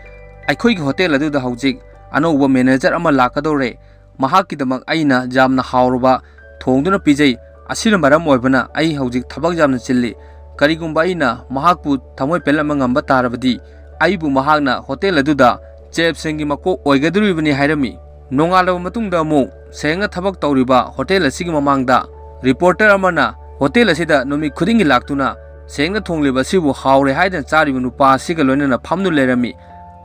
"ꯑꯩꯈꯣꯏꯒꯤ ꯍꯣꯇꯦꯜ ꯑꯗꯨꯗ ꯍꯧꯖꯤꯛ ꯑꯅꯧꯕ ꯃꯦꯅꯦꯖꯔ ꯑꯃ ꯂꯥꯛꯀꯗꯧꯔꯦ꯫ ꯃꯍꯥꯛꯀꯤꯗꯃꯛ ꯑꯩꯅ ꯌꯥꯝꯅ ꯍꯥꯎꯔꯕ ꯊꯣꯡꯗꯨꯅ ꯄꯤꯖꯩ꯫ ꯑꯁꯤꯅ ꯃꯔꯝ ꯑꯣꯏꯕꯅ ꯑꯩ ꯍꯧꯖꯤꯛ ꯊꯕꯛ ꯌꯥꯝꯅ ꯆꯤꯜꯂꯤ꯫ ꯀꯔꯤꯒꯨꯝꯕ ꯑꯩꯅ ꯃꯍꯥꯛꯄꯨ ꯊꯃꯣꯏ ꯄꯦꯜꯍꯟꯕ ꯉꯝꯕ ꯇꯥꯔꯕꯗꯤ ꯑꯩꯕꯨ ꯃꯍꯥꯛꯅ ꯍꯣꯇꯦꯜ ꯑꯗꯨꯗ ꯆꯦꯐꯁꯤꯡꯒꯤ ꯃꯀꯣꯛ ꯑꯣꯏꯒꯗꯧꯔꯤꯕꯅꯤ" ꯍꯥꯏꯔꯝꯃꯤ꯫ ꯅꯣꯡꯉꯥꯜꯂꯕ ꯃꯇꯨꯡꯗ ꯑꯃꯨꯛ ꯁꯦꯡꯅ ꯊꯕꯛ ꯇꯧꯔꯤꯕ ꯍꯣꯇꯦꯜ ꯑꯁꯤꯒꯤ ꯃꯃꯥꯡꯗ ꯔꯤꯄꯣꯔꯇꯔ ꯑꯃꯅ ꯍꯣꯇꯦꯜ ꯑꯁꯤꯗ ꯅꯨꯃꯤꯠ ꯈꯨꯗꯤꯡꯒꯤ ꯂꯥꯛꯇꯨꯅ ꯁꯦꯡꯅ ꯊꯣꯡꯂꯤꯕ ꯑꯁꯤꯕꯨ ꯍꯥꯎꯔꯦ ꯍꯥꯏꯗꯨꯅ ꯆꯥꯔꯤꯕ ꯅꯨꯄꯥ ꯑꯁꯤꯒ ꯂꯣꯏꯅꯅ ꯐꯝꯗꯨꯅ ꯂꯩꯔꯝꯃꯤ꯫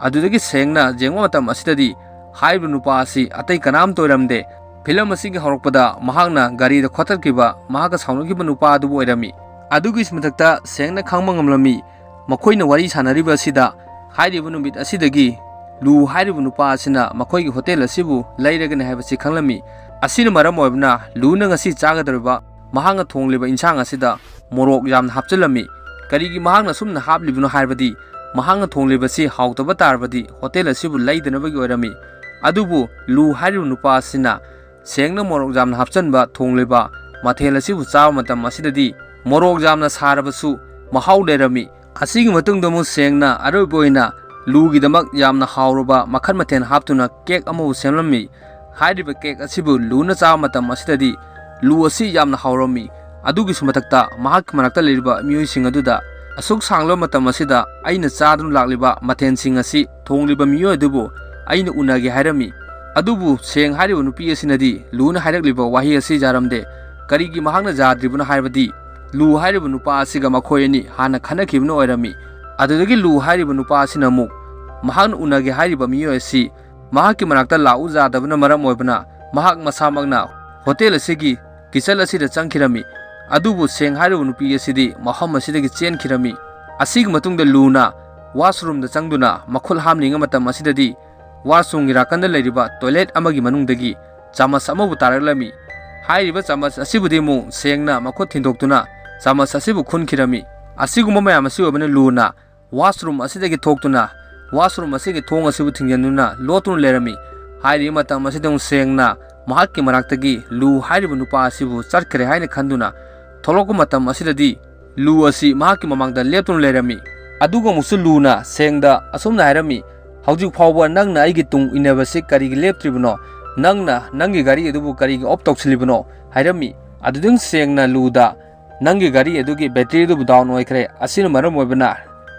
ꯑꯗꯨꯗꯒꯤ ꯁꯦꯡꯅ ꯌꯦꯡꯕ ꯃꯇꯝ ꯑꯁꯤꯗꯗꯤ ꯍꯥꯏꯔꯤꯕ ꯅꯨꯄꯥ ꯑꯁꯤ ꯑꯇꯩ ꯀꯅꯥꯝꯇ ꯑꯣꯏꯔꯝꯗꯦ꯫ ꯐꯤꯂꯝ ꯑꯁꯤꯒꯤ ꯍꯧꯔꯛꯄꯗ ꯃꯍꯥꯛꯅ ꯒꯥꯔꯤꯗ ꯈꯣꯠꯇꯠꯈꯤꯕ ꯃꯍꯥꯛꯀ ꯁꯥꯎꯅꯈꯤꯕ ꯅꯨꯄꯥ ꯑꯗꯨꯕꯨ ꯑꯣꯏꯔꯝꯃꯤ꯫ ꯑꯗꯨꯒꯤ ꯃꯊꯛꯇ ꯁꯦꯡꯅ ꯈꯪꯕ ꯉꯝꯂꯝꯃꯤ꯫ ꯃꯈꯣꯏꯅ ꯋꯥꯔꯤ ꯁꯥꯟꯅꯔꯤꯕ ꯑꯁꯤꯗ ꯍꯥꯏꯔꯤꯕ ꯅꯨꯃꯤꯠ ꯑꯁꯤꯗꯒꯤ ꯂꯨ ꯍꯥꯏꯔꯤꯕ ꯅꯨꯄꯥ ꯑꯁꯤꯅ ꯃꯈꯣꯏꯒꯤ ꯍꯣꯇꯦꯜ ꯑꯁꯤꯕꯨ ꯂꯩꯔꯒꯅꯤ ꯍꯥꯏꯕꯁꯤ ꯈꯪꯂꯝꯃꯤ꯫ ꯑꯁꯤꯅ ꯃꯔꯝ ꯑꯣꯏꯕꯅ ꯂꯨꯅ ꯉꯁꯤ ꯆꯥꯒꯗꯧꯔꯤꯕ ꯃꯍꯥꯛꯅ ꯊꯣꯡꯂꯤꯕ ꯏꯟꯁꯥꯡ ꯑꯁꯤꯗ ꯃꯣꯔꯣꯛ ꯌꯥꯝꯅ ꯍꯥꯞꯆꯤꯜꯂꯝꯃꯤ꯫ ꯀꯔꯤꯒꯤ ꯃꯍꯥꯛꯅ ꯁꯨꯝꯅ ꯍꯥꯞꯂꯤꯕꯅꯣ ꯍꯥꯏꯔꯕꯗꯤ ꯃꯍꯥꯛꯅ ꯊꯣꯡꯂꯤꯕꯁꯤ ꯍꯥꯎꯇꯕ ꯇꯥꯔꯕꯗꯤ ꯍꯣꯇꯦꯜ ꯑꯁꯤꯕꯨ ꯂꯩꯗꯅꯕꯒꯤ ꯑꯣꯏꯔꯝꯃꯤ꯫ ꯑꯗꯨꯕꯨ ꯂꯨ ꯍꯥꯏꯔꯤꯕ ꯅꯨꯄꯥ ꯑꯁꯤꯅ ꯁꯦꯡꯅ ꯃꯣꯔꯣꯛ ꯌꯥꯝꯅ ꯍꯥꯞꯆꯤꯟꯕ ꯊꯣꯡꯂꯤꯕ ꯃꯊꯦꯜ ꯑꯁꯤꯕꯨ ꯆꯥꯕ ꯃꯇꯝ ꯑꯁꯤꯗꯗꯤ ꯃꯣꯔꯣꯛ ꯌꯥꯝꯅ ꯁꯥꯔꯕꯁꯨ ꯃꯍꯥꯎ ꯂꯩꯔꯝꯃꯤ꯫ ꯑꯁꯤꯒꯤ ꯃꯇꯨꯡꯗ ꯑꯃꯨꯛ ꯁꯦꯡꯅ ꯑꯔꯣꯏꯕ ꯑꯣꯏꯅ ꯂꯨꯒꯤꯗꯃꯛ ꯌꯥꯝꯅ ꯍꯥꯎꯔꯕ ꯃꯈꯜ ꯃꯊꯦꯜ ꯍꯥꯞꯇꯨꯅ ꯀꯦꯛ ꯑꯃꯕꯨ ꯁꯦꯝꯂꯝꯃꯤ꯫ ꯍꯥꯏꯔꯤꯕ ꯀꯦꯛ ꯑꯁꯤꯕꯨ ꯂꯨꯅ ꯆꯥꯕ ꯃꯇꯝ ꯑꯁꯤꯗꯗꯤ ꯂꯨ ꯑꯁꯤ ꯌꯥꯝꯅ ꯍꯥꯎꯔꯝꯃꯤ꯫ ꯑꯗꯨꯒꯤꯁꯨ ꯃꯊꯛꯇ ꯃꯍꯥꯛꯀꯤ ꯃꯅꯥꯛꯇ ꯂꯩꯔꯤꯕ ꯃꯤꯑꯣꯏꯁꯤꯡ ꯑꯗꯨꯗ, "ꯑꯁꯨꯛ ꯁꯥꯡꯂꯕ ꯃꯇꯝ ꯑꯁꯤꯗ ꯑꯩꯅ ꯆꯥꯗꯨꯅ ꯂꯥꯛꯂꯤꯕ ꯃꯊꯦꯜꯁꯤꯡ ꯑꯁꯤ ꯊꯣꯡꯂꯤꯕ ꯃꯤꯑꯣꯏ ꯑꯗꯨꯕꯨ ꯑꯩꯅ ꯎꯅꯒꯦ" ꯍꯥꯏꯔꯝꯃꯤ꯫ ꯑꯗꯨꯕꯨ ꯁꯦꯡ ꯍꯥꯏꯔꯤꯕ ꯅꯨꯄꯤ ꯑꯁꯤꯅꯗꯤ ꯂꯨꯅ ꯍꯥꯏꯔꯛꯂꯤꯕ ꯋꯥꯍꯩ ꯑꯁꯤ ꯌꯥꯔꯝꯗꯦ꯫ ꯀꯔꯤꯒꯤ ꯃꯍꯥꯛꯅ ꯌꯥꯗ꯭ꯔꯤꯕꯅꯣ ꯍꯥꯏꯔꯕꯗꯤ ꯂꯨ ꯍꯥꯏꯔꯤꯕ ꯅꯨꯄꯥ ꯑꯁꯤꯒ ꯃꯈꯣꯏ ꯑꯅꯤ ꯍꯥꯟꯅ ꯈꯟꯅꯈꯤꯕꯅ ꯑꯣꯏꯔꯝꯃꯤ꯫ ꯑꯗꯨꯗꯒꯤ ꯂꯨ ꯍꯥꯏꯔꯤꯕ ꯅꯨꯄꯥ ꯑꯁꯤꯅ ꯑꯃꯨꯛ ꯃꯍꯥꯛꯅ ꯎꯅꯒꯦ ꯍꯥꯏꯔꯤꯕ ꯃꯤꯑꯣꯏ ꯑꯁꯤ ꯃꯍꯥꯛꯀꯤ ꯃꯅꯥꯛꯇ ꯂꯥꯛꯎ ꯌꯥꯗꯕꯅ ꯃꯔꯝ ꯑꯣꯏꯕꯅ ꯃꯍꯥꯛ ꯃꯁꯥꯃꯛꯅ ꯍꯣꯇꯦꯜ ꯑꯁꯤꯒꯤ ꯀꯤꯆꯟ ꯑꯁꯤꯗ ꯆꯪꯈꯤꯔꯝꯃꯤ꯫ ꯑꯗꯨꯕꯨ ꯁꯦꯡ ꯍꯥꯏꯔꯤꯕ ꯅꯨꯄꯤ ꯑꯁꯤꯗꯤ ꯃꯐꯝ ꯑꯁꯤꯗꯒꯤ ꯆꯦꯟꯈꯤꯔꯝꯃꯤ꯫ ꯑꯁꯤꯒꯤ ꯃꯇꯨꯡꯗ ꯂꯨꯅ washroomꯗ ꯆꯪꯗꯨꯅ ꯃꯈꯨꯠ ꯍꯥꯝꯂꯤꯉꯩ ꯃꯇꯝ ꯑꯁꯤꯗꯗꯤ washroomꯒꯤ ꯅꯥꯀꯟꯗ ꯂꯩꯔꯤꯕ toilet ꯑꯃꯒꯤ ꯃꯅꯨꯡꯗꯒꯤ ꯆꯥꯃꯁ ꯑꯃꯕꯨ ꯇꯥꯔꯛꯂꯝꯃꯤ꯫ ꯍꯥꯏꯔꯤꯕ ꯆꯥꯃꯁ ꯑꯁꯤꯕꯨꯗꯤ ꯑꯃꯨꯛ ꯁꯦꯡꯅ ꯃꯈꯨꯠ ꯊꯤꯟꯗꯣꯛꯇꯨꯅ ꯆꯥꯃꯁ ꯑꯁꯤꯕꯨ ꯈꯨꯟꯈꯤꯔꯝꯃꯤ꯫ ꯑꯁꯤꯒꯨꯝꯕ ꯃꯌꯥꯝ ꯑꯁꯤ ꯑꯣꯏꯕꯅ ꯂꯨꯅ washroom ꯑꯁꯤꯗꯒꯤ ꯊꯣꯛꯇꯨꯅ washroom ꯑꯁꯤꯒꯤ ꯊꯣꯡ ꯑꯁꯤꯕꯨ ꯊꯤꯡꯖꯤꯟꯗꯨꯅ ꯂꯣꯠꯇꯨꯅ ꯂꯩꯔꯝꯃꯤ꯫ ꯍꯥꯏꯔꯤꯕ ꯃꯇꯝ ꯑꯁꯤꯗ ꯑꯃꯨꯛ ꯁꯦꯡꯅ ꯃꯍꯥꯛꯀꯤ ꯃꯅꯥꯛꯇꯒꯤ ꯂꯨ ꯍꯥꯏꯔꯤꯕ ꯅꯨꯄꯥ ꯑꯁꯤꯕꯨ ꯆꯠꯈ꯭ꯔꯦ ꯍꯥꯏꯅ ꯈꯟꯗꯨꯅ ꯊꯣꯛꯂꯛꯄ ꯃꯇꯝ ꯑꯁꯤꯗꯗꯤ ꯂꯨ ꯑꯁꯤ ꯃꯍꯥꯛꯀꯤ ꯃꯃꯥꯡꯗ ꯂꯦꯞꯇꯨꯅ ꯂꯩꯔꯝꯃꯤ꯫ ꯑꯗꯨꯒ ꯑꯃꯨꯛꯁꯨ ꯂꯨꯅ ꯁꯦꯡꯗ ꯑꯁꯨꯝꯅ ꯍꯥꯏꯔꯝꯃꯤ, "ꯍꯧꯖꯤꯛ ꯐꯥꯎꯕ ꯅꯪꯅ ꯑꯩꯒꯤ ꯇꯨꯡ ꯏꯟꯅꯕꯁꯤ ꯀꯔꯤꯒꯤ ꯂꯦꯞꯇ꯭ꯔꯤꯕꯅꯣ? ꯅꯪꯅ ꯅꯪꯒꯤ ꯒꯥꯔꯤ ꯑꯗꯨꯕꯨ ꯀꯔꯤꯒꯤ off ꯇꯧꯁꯤꯜꯂꯤꯕꯅꯣ?" ꯍꯥꯏꯔꯝꯃꯤ꯫ ꯑꯗꯨꯗꯪ ꯁꯦꯡꯅ ꯂꯨꯗ, "ꯅꯪꯒꯤ ꯒꯥꯔꯤ ꯑꯗꯨꯒꯤ battery ꯑꯗꯨꯕꯨ down ꯑꯣꯏꯈ꯭ꯔꯦ, ꯑꯁꯤꯅ ꯃꯔꯝ ꯑꯣꯏꯕꯅ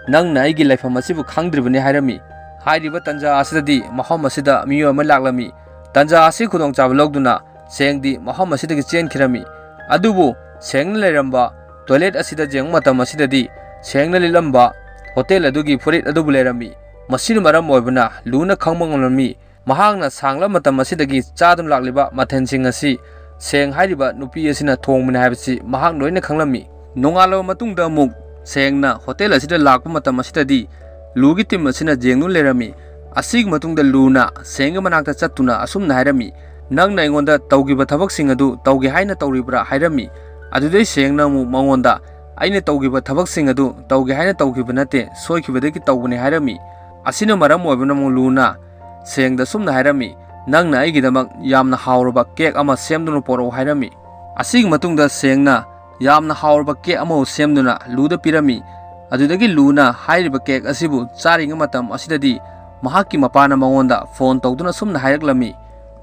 ꯅꯪꯅ ꯑꯩꯒꯤ ꯂꯩꯐꯝ ꯑꯁꯤꯕꯨ ꯈꯪꯗ꯭ꯔꯤꯕꯅꯤ" ꯍꯥꯏꯔꯝꯃꯤ꯫ ꯍꯥꯏꯔꯤꯕ ꯇꯟꯖꯥ ꯑꯁꯤꯗꯗꯤ ꯃꯐꯝ ꯑꯁꯤꯗ ꯃꯤꯑꯣꯏ ꯑꯃ ꯂꯥꯛꯂꯝꯃꯤ꯫ ꯇꯟꯖꯥ ꯑꯁꯤ ꯈꯨꯗꯣꯡꯆꯥꯕ ꯂꯧꯗꯨꯅ ꯁꯦꯡꯗꯤ ꯃꯐꯝ ꯑꯁꯤꯗꯒꯤ ꯆꯦꯟꯈꯤꯔꯝꯃꯤ꯫ ꯑꯗꯨꯕꯨ ꯁꯦꯡꯅ ꯂꯩꯔꯝꯕ toilet ꯑꯁꯤꯗ ꯌꯦꯡꯕ ꯃꯇꯝ ꯑꯁꯤꯗꯗꯤ ꯁꯦꯡꯅ ꯂꯤꯠꯂꯝꯕ hotel ꯑꯗꯨꯒꯤ ꯐꯨꯔꯤꯠ ꯑꯗꯨꯕꯨ ꯂꯩꯔꯝꯃꯤ꯫ ꯃꯁꯤꯅ ꯃꯔꯝ ꯑꯣꯏꯕꯅ ꯂꯨꯅ ꯈꯪꯕ ꯉꯝꯂꯝꯃꯤ꯫ ꯃꯍꯥꯛꯅ ꯁꯥꯡꯂꯕ ꯃꯇꯝ ꯑꯁꯤꯗꯒꯤ ꯆꯥꯗꯨꯅ ꯂꯥꯛꯂꯤꯕ ꯃꯊꯦꯜꯁꯤꯡ ꯑꯁꯤ ꯁꯦꯡ ꯍꯥꯏꯔꯤꯕ ꯅꯨꯄꯤ ꯑꯁꯤꯅ ꯊꯣꯡꯕꯅꯤ ꯍꯥꯏꯕꯁꯤ ꯃꯍꯥꯛ ꯂꯣꯏꯅ ꯈꯪꯂꯝꯃꯤ꯫ ꯅꯣꯡꯉꯥꯜꯂꯕ ꯃꯇꯨꯡꯗ ꯑꯃꯨꯛ ꯁꯦꯡꯅ hotel ꯑꯁꯤꯗ ꯂꯥꯛꯄ ꯃꯇꯝ ꯑꯁꯤꯗꯗꯤ ꯂꯨꯒꯤ team ꯑꯁꯤꯅ ꯌꯦꯡꯗꯨꯅ ꯂꯩꯔꯝꯃꯤ꯫ ꯑꯁꯤꯒꯤ ꯃꯇꯨꯡꯗ ꯂꯨꯅ ꯁꯦꯡꯒꯤ ꯃꯅꯥꯛꯇ ꯆꯠꯇꯨꯅ ꯑꯁꯨꯝꯅ ꯍꯥꯏꯔꯝꯃꯤ, "ꯅꯪꯅ ꯑꯩꯉꯣꯟꯗ ꯇꯧꯈꯤꯕ ꯊꯕꯛꯁꯤꯡ ꯑꯗꯨ ꯇꯧꯒꯦ ꯍꯥꯏꯅ ꯇꯧꯔꯤꯕ꯭ꯔꯥ?" ꯍꯥꯏꯔꯝꯃꯤ꯫ ꯑꯗꯨꯗꯩ ꯁꯦꯡꯅ ꯑꯃꯨꯛ ꯃꯉꯣꯟꯗ, "ꯑꯩꯅ ꯇꯧꯈꯤꯕ ꯊꯕꯛꯁꯤꯡ ꯑꯗꯨ ꯇꯧꯒꯦ ꯍꯥꯏꯅ ꯇꯧꯈꯤꯕ ꯅꯠꯇꯦ, ꯁꯣꯏꯈꯤꯕꯗꯒꯤ ꯇꯧꯕꯅꯤ" ꯍꯥꯏꯔꯝꯃꯤ꯫ ꯑꯁꯤꯅ ꯃꯔꯝ ꯑꯣꯏꯕꯅ ꯑꯃꯨꯛ ꯂꯨꯅ ꯁꯦꯡꯗ ꯑꯁꯨꯝꯅ ꯍꯥꯏꯔꯝꯃꯤ, "ꯅꯪꯅ ꯑꯩꯒꯤꯗꯃꯛ ꯌꯥꯝꯅ ꯍꯥꯎꯔꯕ cake ꯑꯃ ꯁꯦꯝꯗꯨꯅ ꯄꯣꯔꯛꯎ" ꯍꯥꯏꯔꯝꯃꯤ꯫ ꯑꯁꯤꯒꯤ ꯃꯇꯨꯡꯗ ꯁꯦꯡꯅ ꯌꯥꯝꯅ ꯍꯥꯎꯔꯕ cake ꯑꯃꯕꯨ ꯁꯦꯝꯗꯨꯅ ꯂꯨꯗ ꯄꯤꯔꯝꯃꯤ꯫ ꯑꯗꯨꯗꯒꯤ ꯂꯨꯅ ꯍꯥꯏꯔꯤꯕ cake ꯑꯁꯤꯕꯨ ꯆꯥꯔꯤꯉꯩ ꯃꯇꯝ ꯑꯁꯤꯗꯗꯤ ꯃꯍꯥꯛꯀꯤ ꯃꯄꯥꯅ ꯃꯉꯣꯟꯗ phone ꯇꯧꯗꯨꯅ ꯑꯁꯨꯝꯅ ꯍꯥꯏꯔꯛꯂꯝꯃꯤ,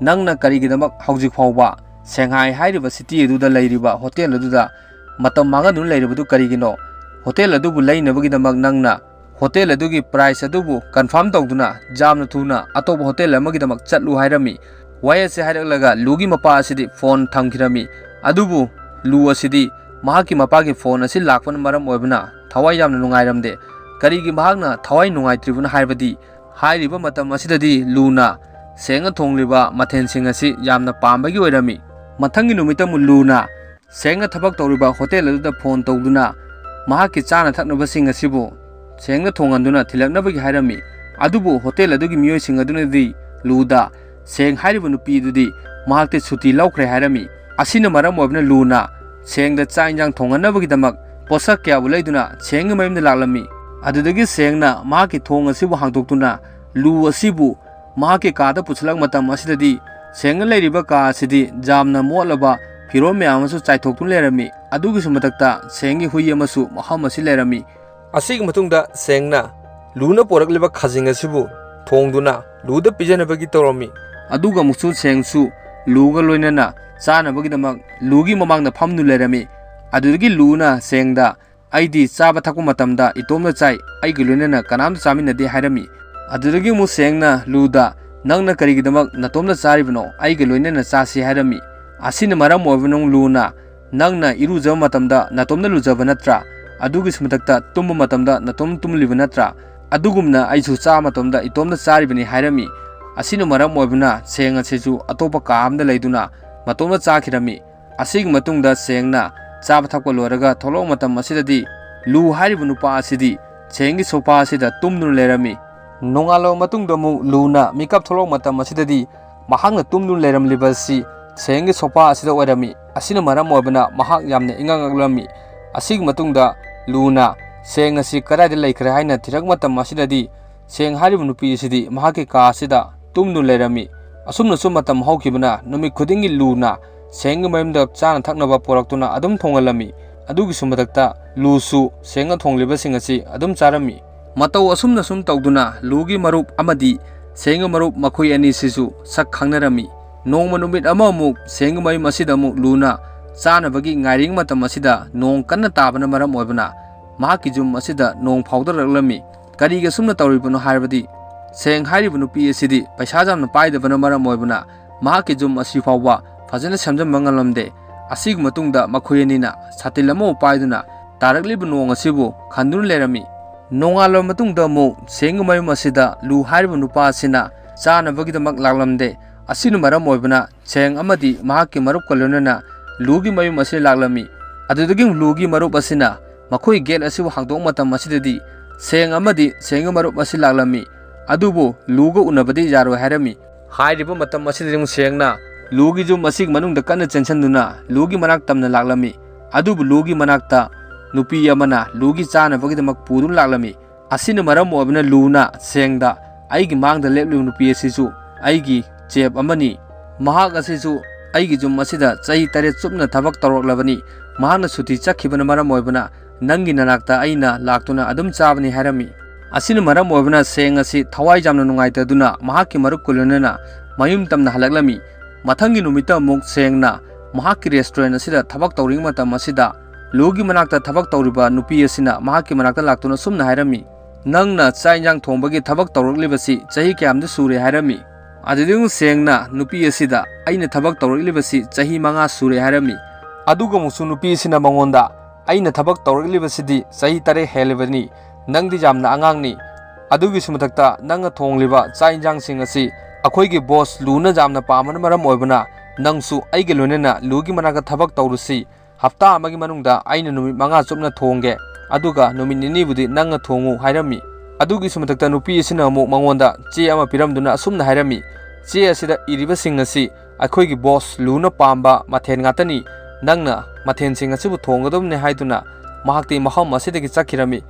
"ꯅꯪꯅ ꯀꯔꯤꯒꯤꯗꯃꯛ ꯍꯧꯖꯤꯛ ꯐꯥꯎꯕ ꯁꯦꯡꯍꯥꯏ ꯍꯥꯏꯔꯤꯕ city ꯑꯗꯨꯗ ꯂꯩꯔꯤꯕ hotel ꯑꯗꯨꯗ ꯃꯇꯝ ꯃꯥꯡꯍꯟꯗꯨꯅ ꯂꯩꯔꯤꯕꯗꯨ ꯀꯔꯤꯒꯤꯅꯣ? Hotel ꯑꯗꯨꯕꯨ ꯂꯩꯅꯕꯒꯤꯗꯃꯛ ꯅꯪꯅ hotel ꯑꯗꯨꯒꯤ price ꯑꯗꯨꯕꯨ confirm ꯇꯧꯗꯨꯅ ꯌꯥꯝꯅ ꯊꯨꯅ ꯑꯇꯣꯞꯄ hotel ꯑꯃꯒꯤꯗꯃꯛ ꯆꯠꯂꯨ" ꯍꯥꯏꯔꯝꯃꯤ꯫ ꯋꯥꯍꯩ ꯑꯁꯤ ꯍꯥꯏꯔꯛꯂꯒ ꯂꯨꯒꯤ ꯃꯄꯥ ꯑꯁꯤꯗꯤ phone ꯊꯝꯈꯤꯔꯝꯃꯤ꯫ ꯑꯗꯨꯕꯨ ꯂꯨ ꯑꯁꯤꯗꯤ ꯃꯍꯥꯛꯀꯤ ꯃꯄꯥꯒꯤ phone ꯑꯁꯤ ꯂꯥꯛꯄꯅ ꯃꯔꯝ ꯑꯣꯏꯕꯅ ꯊꯋꯥꯏ ꯌꯥꯝꯅ ꯅꯨꯡꯉꯥꯏꯔꯝꯗꯦ꯫ ꯀꯔꯤꯒꯤ ꯃꯍꯥꯛꯅ ꯊꯋꯥꯏ ꯅꯨꯡꯉꯥꯏꯇ꯭ꯔꯤꯕꯅꯣ ꯍꯥꯏꯕꯗꯤ ꯍꯥꯏꯔꯤꯕ ꯃꯇꯝ ꯑꯁꯤꯗꯗꯤ ꯂꯨꯅ ꯁꯦꯡꯅ ꯊꯣꯡꯂꯤꯕ ꯃꯊꯦꯜꯁꯤꯡ ꯑꯁꯤ ꯌꯥꯝꯅ ꯄꯥꯝꯕꯒꯤ ꯑꯣꯏꯔꯝꯃꯤ꯫ ꯃꯊꯪꯒꯤ ꯅꯨꯃꯤꯠꯇ ꯑꯃꯨꯛ ꯂꯨꯅ ꯁꯦꯡꯅ ꯊꯕꯛ ꯇꯧꯔꯤꯕ hotel ꯑꯗꯨꯗ phone ꯇꯧꯗꯨꯅ ꯃꯍꯥꯛꯀꯤ ꯆꯥꯅ ꯊꯛꯅꯕꯁꯤꯡ ꯑꯁꯤꯕꯨ ꯁꯦꯡꯅ ꯊꯣꯡꯍꯟꯗꯨꯅ ꯊꯤꯜꯂꯛꯅꯕꯒꯤ ꯍꯥꯏꯔꯝꯃꯤ꯫ ꯑꯗꯨꯕꯨ ꯍꯣꯇꯦꯜ ꯑꯗꯨꯒꯤ ꯃꯤꯑꯣꯏꯁꯤꯡ ꯑꯗꯨꯅꯗꯤ ꯂꯨꯗ ꯁꯦꯡ ꯍꯥꯏꯔꯤꯕ ꯅꯨꯄꯤ ꯑꯗꯨꯗꯤ ꯃꯍꯥꯛꯇꯤ ꯁꯨꯇꯤ ꯂꯧꯈ꯭ꯔꯦ ꯍꯥꯏꯔꯝꯃꯤ꯫ ꯑꯁꯤꯅ ꯃꯔꯝ ꯑꯣꯏꯕꯅ ꯂꯨꯅ ꯁꯦꯡꯗ ꯆꯥꯛ ꯏꯟꯁꯥꯡ ꯊꯣꯡꯍꯟꯅꯕꯒꯤꯗꯃꯛ ꯄꯣꯠꯁꯛ ꯀꯌꯥꯕꯨ ꯂꯩꯗꯨꯅ ꯁꯦꯡꯒꯤ ꯃꯌꯨꯝꯗ ꯂꯥꯛꯂꯝꯃꯤ꯫ ꯑꯗꯨꯗꯒꯤ ꯁꯦꯡꯅ ꯃꯍꯥꯛꯀꯤ ꯊꯣꯡ ꯑꯁꯤꯕꯨ ꯍꯥꯡꯗꯣꯛꯇꯨꯅ ꯂꯨ ꯑꯁꯤꯕꯨ ꯃꯍꯥꯛꯀꯤ ꯀꯥꯗ ꯄꯨꯁꯤꯜꯂꯛ ꯃꯇꯝ ꯑꯁꯤꯗꯗꯤ ꯁꯦꯡꯅ ꯂꯩꯔꯤꯕ ꯀꯥ ꯑꯁꯤꯗꯤ ꯌꯥꯝꯅ ꯃꯣꯠꯂꯕ ꯐꯤꯔꯣꯜ ꯃꯌꯥꯝ ꯑꯃꯁꯨ ꯆꯥꯏꯊꯣꯛꯇꯨꯅ ꯂꯩꯔꯝꯃꯤ꯫ ꯑꯗꯨꯒꯤꯁꯨ ꯃꯊꯛꯇ ꯁꯦꯡꯒꯤ ꯍꯨꯏ ꯑꯃꯁꯨ ꯃꯐꯝ ꯑꯁꯤ ꯂꯩꯔꯝꯃꯤ꯫ ꯑꯁꯤꯒꯤ ꯃꯇꯨꯡꯗ ꯁꯦꯡꯅ ꯂꯨꯅ ꯄꯣꯔꯛꯂꯤꯕ ꯈꯥꯖꯤꯡ ꯑꯁꯤꯕꯨ ꯊꯣꯡꯗꯨꯅ ꯂꯨꯗ ꯄꯤꯖꯅꯕꯒꯤ ꯇꯧꯔꯝꯃꯤ꯫ ꯑꯗꯨꯒ ꯑꯃꯨꯛꯁꯨ ꯁꯦꯡꯁꯨ ꯂꯨꯒ ꯂꯣꯏꯅꯅ ꯆꯥꯅꯕꯒꯤꯗꯃꯛ ꯂꯨꯒꯤ ꯃꯃꯥꯡꯗ ꯐꯝꯗꯨꯅ ꯂꯩꯔꯝꯃꯤ꯫ ꯑꯗꯨꯗꯒꯤ ꯂꯨꯅ ꯁꯦꯡꯗ, "ꯑꯩꯗꯤ ꯆꯥꯕ ꯊꯛꯄ ꯃꯇꯝꯗ ꯏꯇꯣꯝꯇ ꯆꯥꯏ, ꯑꯩꯒ ꯂꯣꯏꯅꯅ ꯀꯅꯥꯝꯇ ꯆꯥꯃꯤꯟꯅꯗꯦ" ꯍꯥꯏꯔꯝꯃꯤ꯫ ꯑꯗꯨꯗꯒꯤ ꯑꯃꯨꯛ ꯁꯦꯡꯅ ꯂꯨꯗ, "ꯅꯪꯅ ꯀꯔꯤꯒꯤꯗꯃꯛ ꯅꯇꯣꯝꯇ ꯆꯥꯔꯤꯕꯅꯣ? ꯑꯩꯒ ꯂꯣꯏꯅꯅ ꯆꯥꯁꯤ" ꯍꯥꯏꯔꯝꯃꯤ꯫ ꯑꯁꯤꯅ ꯃꯔꯝ ꯑꯣꯏꯕꯅ ꯂꯨꯅ, "ꯅꯪꯅ ꯏꯔꯨꯖꯕ ꯃꯇꯝꯗ ꯅꯇꯣꯝꯇ ꯂꯨꯖꯕ ꯅꯠꯇ꯭ꯔꯥ? ꯑꯗꯨꯒꯤꯁꯨ ꯃꯊꯛꯇ ꯇꯨꯝꯕ ꯃꯇꯝꯗ ꯅꯇꯣꯝꯇ ꯇꯨꯝꯂꯤꯕ ꯅꯠꯇ꯭ꯔꯥ? ꯑꯗꯨꯒꯨꯝꯅ ꯑꯩꯁꯨ ꯆꯥꯕ ꯃꯇꯝꯗ ꯏꯇꯣꯝꯇ ꯆꯥꯔꯤꯕꯅꯤ" ꯍꯥꯏꯔꯝꯃꯤ꯫ ꯑꯁꯤꯅ ꯃꯔꯝ ꯑꯣꯏꯕꯅ ꯁꯦꯡ ꯑꯁꯤꯁꯨ ꯑꯇꯣꯞꯄ ꯀꯥ ꯑꯃꯗ ꯂꯩꯗꯨꯅ ꯃꯇꯣꯝꯇ ꯆꯥꯈꯤꯔꯝꯃꯤ꯫ ꯑꯁꯤꯒꯤ ꯃꯇꯨꯡꯗ ꯁꯦꯡꯅ ꯆꯥꯕ ꯊꯛꯄ ꯂꯣꯏꯔꯒ ꯊꯣꯛꯂꯛꯄ ꯃꯇꯝ ꯑꯁꯤꯗꯗꯤ ꯂꯨ ꯍꯥꯏꯔꯤꯕ ꯅꯨꯄꯥ ꯑꯁꯤꯗꯤ ꯁꯦꯡꯒꯤ ꯁꯣꯐꯥ ꯑꯁꯤꯗ ꯇꯨꯝꯗꯨꯅ ꯂꯩꯔꯝꯃꯤ꯫ ꯅꯣꯡꯉꯥꯜꯂꯕ ꯃꯇꯨꯡꯗ ꯑꯃꯨꯛ ꯂꯨꯅ ꯃꯤꯀꯞ ꯊꯣꯛꯂꯛꯄ ꯃꯇꯝ ꯑꯁꯤꯗꯗꯤ ꯃꯍꯥꯛꯅ ꯇꯨꯝꯗꯨꯅ ꯂꯩꯔꯝꯂꯤꯕ ꯑꯁꯤ ꯁꯦꯡꯒꯤ ꯁꯣꯐꯥ ꯑꯁꯤꯗ ꯑꯣꯏꯔꯝꯃꯤ꯫ ꯑꯁꯤꯅ ꯃꯔꯝ ꯑꯣꯏꯕꯅ ꯃꯍꯥꯛ ꯌꯥꯝꯅ ꯏꯉꯛ ꯉꯛꯂꯝꯃꯤ꯫ ꯑꯁꯤꯒꯤ ꯃꯇꯨꯡꯗ ꯂꯨꯅ ꯁꯦꯡ ꯑꯁꯤ ꯀꯗꯥꯏꯗ ꯂꯩꯈ꯭ꯔꯦ ꯍꯥꯏꯅ ꯊꯤꯔꯛꯄ ꯃꯇꯝ ꯑꯁꯤꯗꯗꯤ ꯁꯦꯡ ꯍꯥꯏꯔꯤꯕ ꯅꯨꯄꯤ ꯑꯁꯤꯗꯤ ꯃꯍꯥꯛꯀꯤ ꯀꯥ ꯑꯁꯤꯗ ꯇꯨꯝꯗꯨꯅ ꯂꯩꯔꯝꯃꯤ꯫ ꯑꯁꯨꯝꯅꯁꯨ ꯃꯇꯝ ꯍꯧꯈꯤꯕꯅ ꯅꯨꯃꯤꯠ ꯈꯨꯗꯤꯡꯒꯤ ꯂꯨꯅ ꯁꯦꯡꯒꯤ ꯃꯌꯨꯝꯗ ꯆꯥꯅ ꯊꯛꯅꯕ ꯄꯨꯔꯛꯇꯨꯅ ꯑꯗꯨꯝ ꯊꯣꯡꯍꯜꯂꯝꯃꯤ꯫ ꯑꯗꯨꯒꯤꯁꯨ ꯃꯊꯛꯇ ꯂꯨꯁꯨ ꯁꯦꯡꯅ ꯊꯣꯡꯂꯤꯕꯁꯤꯡ ꯑꯁꯤ ꯑꯗꯨꯝ ꯆꯥꯔꯝꯃꯤ꯫ ꯃꯇꯧ ꯑꯁꯨꯝꯅ ꯁꯨꯝ ꯇꯧꯗꯨꯅ ꯂꯨꯒꯤ ꯃꯔꯨꯞ ꯑꯃꯗꯤ ꯁꯦꯡꯒꯤ ꯃꯔꯨꯞ ꯃꯈꯣꯏ ꯑꯅꯤꯁꯤꯁꯨ ꯁꯛ ꯈꯪꯅꯔꯝꯃꯤ꯫ ꯅꯣꯡꯃ ꯅꯨꯃꯤꯠ ꯑꯃ ꯑꯃꯨꯛ ꯁꯦꯡꯒꯤ ꯃꯌꯨꯝ ꯑꯁꯤꯗ ꯑꯃꯨꯛ ꯂꯨꯅ ꯆꯥꯅꯕꯒꯤ ꯉꯥꯏꯔꯤꯉꯩ ꯃꯇꯝ ꯑꯁꯤꯗ ꯅꯣꯡ ꯀꯟꯅ ꯇꯥꯕꯅ ꯃꯔꯝ ꯑꯣꯏꯕꯅ ꯃꯍꯥꯛꯀꯤ ꯌꯨꯝ ꯑꯁꯤꯗ ꯅꯣꯡ ꯐꯥꯎꯗꯔꯛꯂꯝꯃꯤ꯫ ꯀꯔꯤꯒꯤ ꯑꯁꯨꯝꯅ ꯇꯧꯔꯤꯕꯅꯣ ꯍꯥꯏꯔꯕꯗꯤ ꯁꯦꯡ ꯍꯥꯏꯔꯤꯕ ꯅꯨꯄꯤ ꯑꯁꯤꯗꯤ ꯄꯩꯁꯥ ꯌꯥꯝꯅ ꯄꯥꯏꯗꯕꯅ ꯃꯔꯝ ꯑꯣꯏꯕꯅ ꯃꯍꯥꯛꯀꯤ ꯌꯨꯝ ꯑꯁꯤ ꯐꯥꯎꯕ ꯐꯖꯅ ꯁꯦꯝꯖꯤꯟꯕ ꯉꯝꯂꯝꯗꯦ꯫ ꯑꯁꯤꯒꯤ ꯃꯇꯨꯡꯗ ꯃꯈꯣꯏ ꯑꯅꯤꯅ ꯁꯥꯇꯤꯟ ꯑꯃꯕꯨ ꯄꯥꯏꯗꯨꯅ ꯇꯥꯔꯛꯂꯤꯕ ꯅꯣꯡ ꯑꯁꯤꯕꯨ ꯈꯟꯗꯨꯅ ꯂꯩꯔꯝꯃꯤ꯫ ꯅꯣꯡꯉꯥꯜꯂꯕ ꯃꯇꯨꯡꯗ ꯑꯃꯨꯛ ꯁꯦꯡꯒꯤ ꯃꯌꯨꯝ ꯑꯁꯤꯗ ꯂꯨ ꯍꯥꯏꯔꯤꯕ ꯅꯨꯄꯥ ꯑꯁꯤꯅ ꯆꯥꯅꯕꯒꯤꯗꯃꯛ ꯂꯥꯛꯂꯝꯗꯦ꯫ ꯑꯁꯤꯅ ꯃꯔꯝ ꯑꯣꯏꯕꯅ ꯁꯦꯡ ꯑꯃꯗꯤ ꯃꯍꯥꯛꯀꯤ ꯃꯔꯨꯞꯀ ꯂꯣꯏꯅꯅ ꯂꯨꯒꯤ ꯃꯌꯨꯝ ꯑꯁꯤꯗ ꯂꯥꯛꯂꯝꯃꯤ꯫ ꯑꯗꯨꯗꯒꯤ ꯂꯨꯒꯤ ꯃꯔꯨꯞ ꯑꯁꯤꯅ ꯃꯈꯣꯏ ꯒꯦꯠ ꯑꯁꯤꯕꯨ ꯍꯥꯡꯗꯣꯛꯄ ꯃꯇꯝ ꯑꯁꯤꯗꯗꯤ ꯁꯦꯡ ꯑꯃꯗꯤ ꯁꯦꯡꯒꯤ ꯃꯔꯨꯞ ꯑꯁꯤ ꯂꯥꯛꯂꯝꯃꯤ꯫ ꯑꯗꯨꯕꯨ ꯂꯨꯒ ꯎꯅꯕꯗꯤ ꯌꯥꯔꯣꯏ ꯍꯥꯏꯔꯝꯃꯤ꯫ ꯍꯥꯏꯔꯤꯕ ꯃꯇꯝ ꯑꯁꯤꯗ ꯑꯃꯨꯛ ꯁꯦꯡꯅ ꯂꯨꯒꯤ ꯌꯨꯝ ꯑꯁꯤꯒꯤ ꯃꯅꯨꯡꯗ ꯀꯟꯅ ꯆꯦꯟꯁꯤꯟꯗꯨꯅ ꯂꯨꯒꯤ ꯃꯅꯥꯛ ꯇꯝꯅ ꯂꯥꯛꯂꯝꯃꯤ꯫ ꯑꯗꯨꯕꯨ ꯂꯨꯒꯤ ꯃꯅꯥꯛꯇ ꯅꯨꯄꯤ ꯑꯃꯅ ꯂꯨꯒꯤ ꯆꯥꯅꯕꯒꯤꯗꯃꯛ ꯄꯨꯗꯨꯅ ꯂꯥꯛꯂꯝꯃꯤ꯫ ꯑꯁꯤꯅ ꯃꯔꯝ ꯑꯣꯏꯕꯅ ꯂꯨꯅ ꯁꯦꯡꯗ "ꯑꯩꯒꯤ ꯃꯥꯡꯗ ꯂꯦꯞꯂꯤꯕ ꯅꯨꯄꯤ ꯑꯁꯤꯁꯨ ꯑꯩꯒꯤ ꯆꯦꯞ ꯑꯃꯅꯤ꯫ ꯃꯍꯥꯛ ꯑꯁꯤꯁꯨ ꯑꯩꯒꯤ ꯌꯨꯝ ꯑꯁꯤꯗ ꯆꯍꯤ ꯇꯔꯦꯠ ꯆꯨꯞꯅ ꯊꯕꯛ ꯇꯧꯔꯛꯂꯕꯅꯤ꯫ ꯃꯍꯥꯛꯅ ꯁꯨꯇꯤ ꯆꯠꯈꯤꯕꯅ ꯃꯔꯝ ꯑꯣꯏꯕꯅ ꯅꯪꯒꯤ ꯅꯅꯥꯛꯇ ꯑꯩꯅ ꯂꯥꯛꯇꯨꯅ ꯑꯗꯨꯝ ꯆꯥꯕꯅꯤ" ꯍꯥꯏꯔꯝꯃꯤ꯫ ꯑꯁꯤꯅ ꯃꯔꯝ ꯑꯣꯏꯕꯅ ꯁꯦꯡ ꯑꯁꯤ ꯊꯋꯥꯏ ꯌꯥꯝꯅ ꯅꯨꯡꯉꯥꯏꯇꯗꯨꯅ ꯃꯍꯥꯛꯀꯤ ꯃꯔꯨꯞꯀ ꯂꯣꯏꯅꯅ ꯃꯌꯨꯝ ꯇꯝꯅ ꯍꯜꯂꯛꯂꯝꯃꯤ꯫ ꯃꯊꯪꯒꯤ ꯅꯨꯃꯤꯠꯇ ꯑꯃꯨꯛ ꯁꯦꯡꯅ ꯃꯍꯥꯛꯀꯤ ꯔꯦꯁꯇꯨꯔꯦꯟ ꯑꯁꯤꯗ ꯊꯕꯛ ꯇꯧꯔꯤꯉꯩ ꯃꯇꯝ ꯑꯁꯤꯗ ꯂꯨꯒꯤ ꯃꯅꯥꯛꯇ ꯊꯕꯛ ꯇꯧꯔꯤꯕ ꯅꯨꯄꯤ ꯑꯁꯤꯅ ꯃꯍꯥꯛꯀꯤ ꯃꯅꯥꯛꯇ ꯂꯥꯛꯇꯨꯅ ꯑꯁꯨꯝꯅ ꯍꯥꯏꯔꯝꯃꯤ, "ꯅꯪꯅ ꯆꯥꯛ ꯏꯟꯁꯥꯡ ꯊꯣꯡꯕꯒꯤ ꯊꯕꯛ ꯇꯧꯔꯛꯂꯤꯕꯁꯤ ꯆꯍꯤ ꯀꯌꯥꯝꯗꯤ ꯁꯨꯔꯦ?" ꯍꯥꯏꯔꯝꯃꯤ꯫ ꯑꯗꯨꯗꯒꯤ ꯁꯦꯡꯅ ꯅꯨꯄꯤ ꯑꯁꯤꯗ "ꯑꯩꯅ ꯊꯕꯛ ꯇꯧꯔꯛꯂꯤꯕꯁꯤ ꯆꯍꯤ ꯃꯉꯥ ꯁꯨꯔꯦ" ꯍꯥꯏꯔꯝꯃꯤ꯫ ꯑꯗꯨꯒ ꯑꯃꯨꯛꯁꯨ ꯅꯨꯄꯤ ꯑꯁꯤꯅ ꯃꯉꯣꯟꯗ, "ꯑꯩꯅ ꯊꯕꯛ ꯇꯧꯔꯛꯂꯤꯕꯁꯤꯗꯤ ꯆꯍꯤ ꯇꯔꯦꯠ ꯍꯦꯜꯂꯤꯕꯅꯤ, ꯅꯪꯗꯤ ꯌꯥꯝꯅ ꯑꯉꯥꯡꯅꯤ꯫ ꯑꯗꯨꯒꯤꯁꯨ ꯃꯊꯛꯇ ꯅꯪꯅ ꯊꯣꯡꯂꯤꯕ ꯆꯥꯛ ꯏꯟꯁꯥꯡꯁꯤꯡ ꯑꯁꯤ ꯑꯩꯈꯣꯏꯒꯤ ꯕꯣꯁ ꯂꯨꯅ ꯌꯥꯝꯅ ꯄꯥꯝꯕꯅ ꯃꯔꯝ ꯑꯣꯏꯕꯅ ꯅꯪꯁꯨ ꯑꯩꯒ ꯂꯣꯏꯅꯅ ꯂꯨꯒꯤ ꯃꯅꯥꯛꯇ ꯊꯕꯛ ꯇꯧꯔꯨꯁꯤ꯫ ꯍꯞꯇꯥ ꯑꯃꯒꯤ ꯃꯅꯨꯡꯗ ꯑꯩꯅ ꯅꯨꯃꯤꯠ ꯃꯉꯥ ꯆꯨꯞꯅ ꯊꯣꯡꯒꯦ, ꯑꯗꯨꯒ ꯅꯨꯃꯤꯠ ꯅꯤꯅꯤꯕꯨꯗꯤ ꯅꯪꯅ ꯊꯣꯡꯉꯨ" ꯍꯥꯏꯔꯝꯃꯤ꯫ ꯑꯗꯨꯒꯤꯁꯨ ꯃꯊꯛꯇ ꯅꯨꯄꯤ ꯑꯁꯤꯅ ꯑꯃꯨꯛ ꯃꯉꯣꯟꯗ ꯆꯦ ꯑꯃ ꯄꯤꯔꯝꯗꯨꯅ ꯑꯁꯨꯝꯅ ꯍꯥꯏꯔꯝꯃꯤ, "ꯆꯦ ꯑꯁꯤꯗ ꯏꯔꯤꯕꯁꯤꯡ ꯑꯁꯤ ꯑꯩꯈꯣꯏꯒꯤ ꯕꯣꯁ ꯂꯨꯅ ꯄꯥꯝꯕ ꯃꯊꯦꯜ ꯉꯥꯛꯇꯅꯤ꯫ ꯅꯪꯅ ꯃꯊꯦꯜꯁꯤꯡ ꯑꯁꯤꯕꯨ ꯊꯣꯡꯒꯗꯕꯅꯤ" ꯍꯥꯏꯗꯨꯅ ꯃꯍꯥꯛꯇꯤ ꯃꯐꯝ ꯑꯁꯤꯗꯒꯤ ꯆꯠꯈꯤꯔꯝꯃꯤ꯫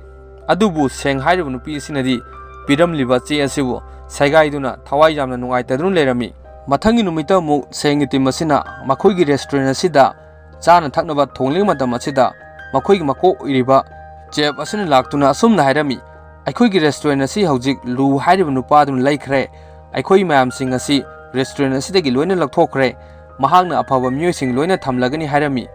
ꯑꯗꯨꯕꯨ ꯁꯦꯡ ꯍꯥꯏꯔꯤꯕ ꯅꯨꯄꯤ ꯑꯁꯤꯅꯗꯤ ꯄꯤꯔꯝꯂꯤꯕ ꯆꯦ ꯑꯁꯤꯕꯨ ꯁꯦꯒꯥꯏꯗꯨꯅ ꯊꯋꯥꯏ ꯌꯥꯝꯅ ꯅꯨꯡꯉꯥꯏꯇꯗꯨꯅ ꯂꯩꯔꯝꯃꯤ꯫ ꯃꯊꯪꯒꯤ ꯅꯨꯃꯤꯠꯇ ꯑꯃꯨꯛ ꯁꯦꯡꯒꯤ ꯇꯤꯝ ꯑꯁꯤꯅ ꯃꯈꯣꯏꯒꯤ ꯔꯦꯁꯇꯨꯔꯦꯟ ꯑꯁꯤꯗ ꯆꯥꯅ ꯊꯛꯅꯕ ꯊꯣꯡꯂꯤꯉꯩ ꯃꯇꯝ ꯑꯁꯤꯗ ꯃꯈꯣꯏꯒꯤ ꯃꯀꯣꯛ ꯑꯣꯏꯔꯤꯕ ꯆꯦꯞ ꯑꯁꯤꯅ ꯂꯥꯛꯇꯨꯅ ꯑꯁꯨꯝꯅ ꯍꯥꯏꯔꯝꯃꯤ, "ꯑꯩꯈꯣꯏꯒꯤ ꯔꯦꯁꯇꯨꯔꯦꯟ ꯑꯁꯤ ꯍꯧꯖꯤꯛ ꯂꯨ ꯍꯥꯏꯔꯤꯕ ꯅꯨꯄꯥꯗꯨꯅ ꯂꯩꯈ꯭ꯔꯦ꯫ ꯑꯩꯈꯣꯏ ꯃꯌꯥꯝꯁꯤꯡ ꯑꯁꯤ ꯔꯦꯁꯇꯨꯔꯦꯟ ꯑꯁꯤꯗꯒꯤ ꯂꯣꯏꯅ ꯂꯧꯊꯣꯛꯈ꯭ꯔꯦ꯫ ꯃꯍꯥꯛꯅ ꯑꯐꯕ ꯃꯤꯑꯣꯏꯁꯤꯡ ꯂꯣꯏꯅ ꯊꯝꯂꯒꯅꯤ" ꯍꯥꯏꯔꯝꯃꯤ꯫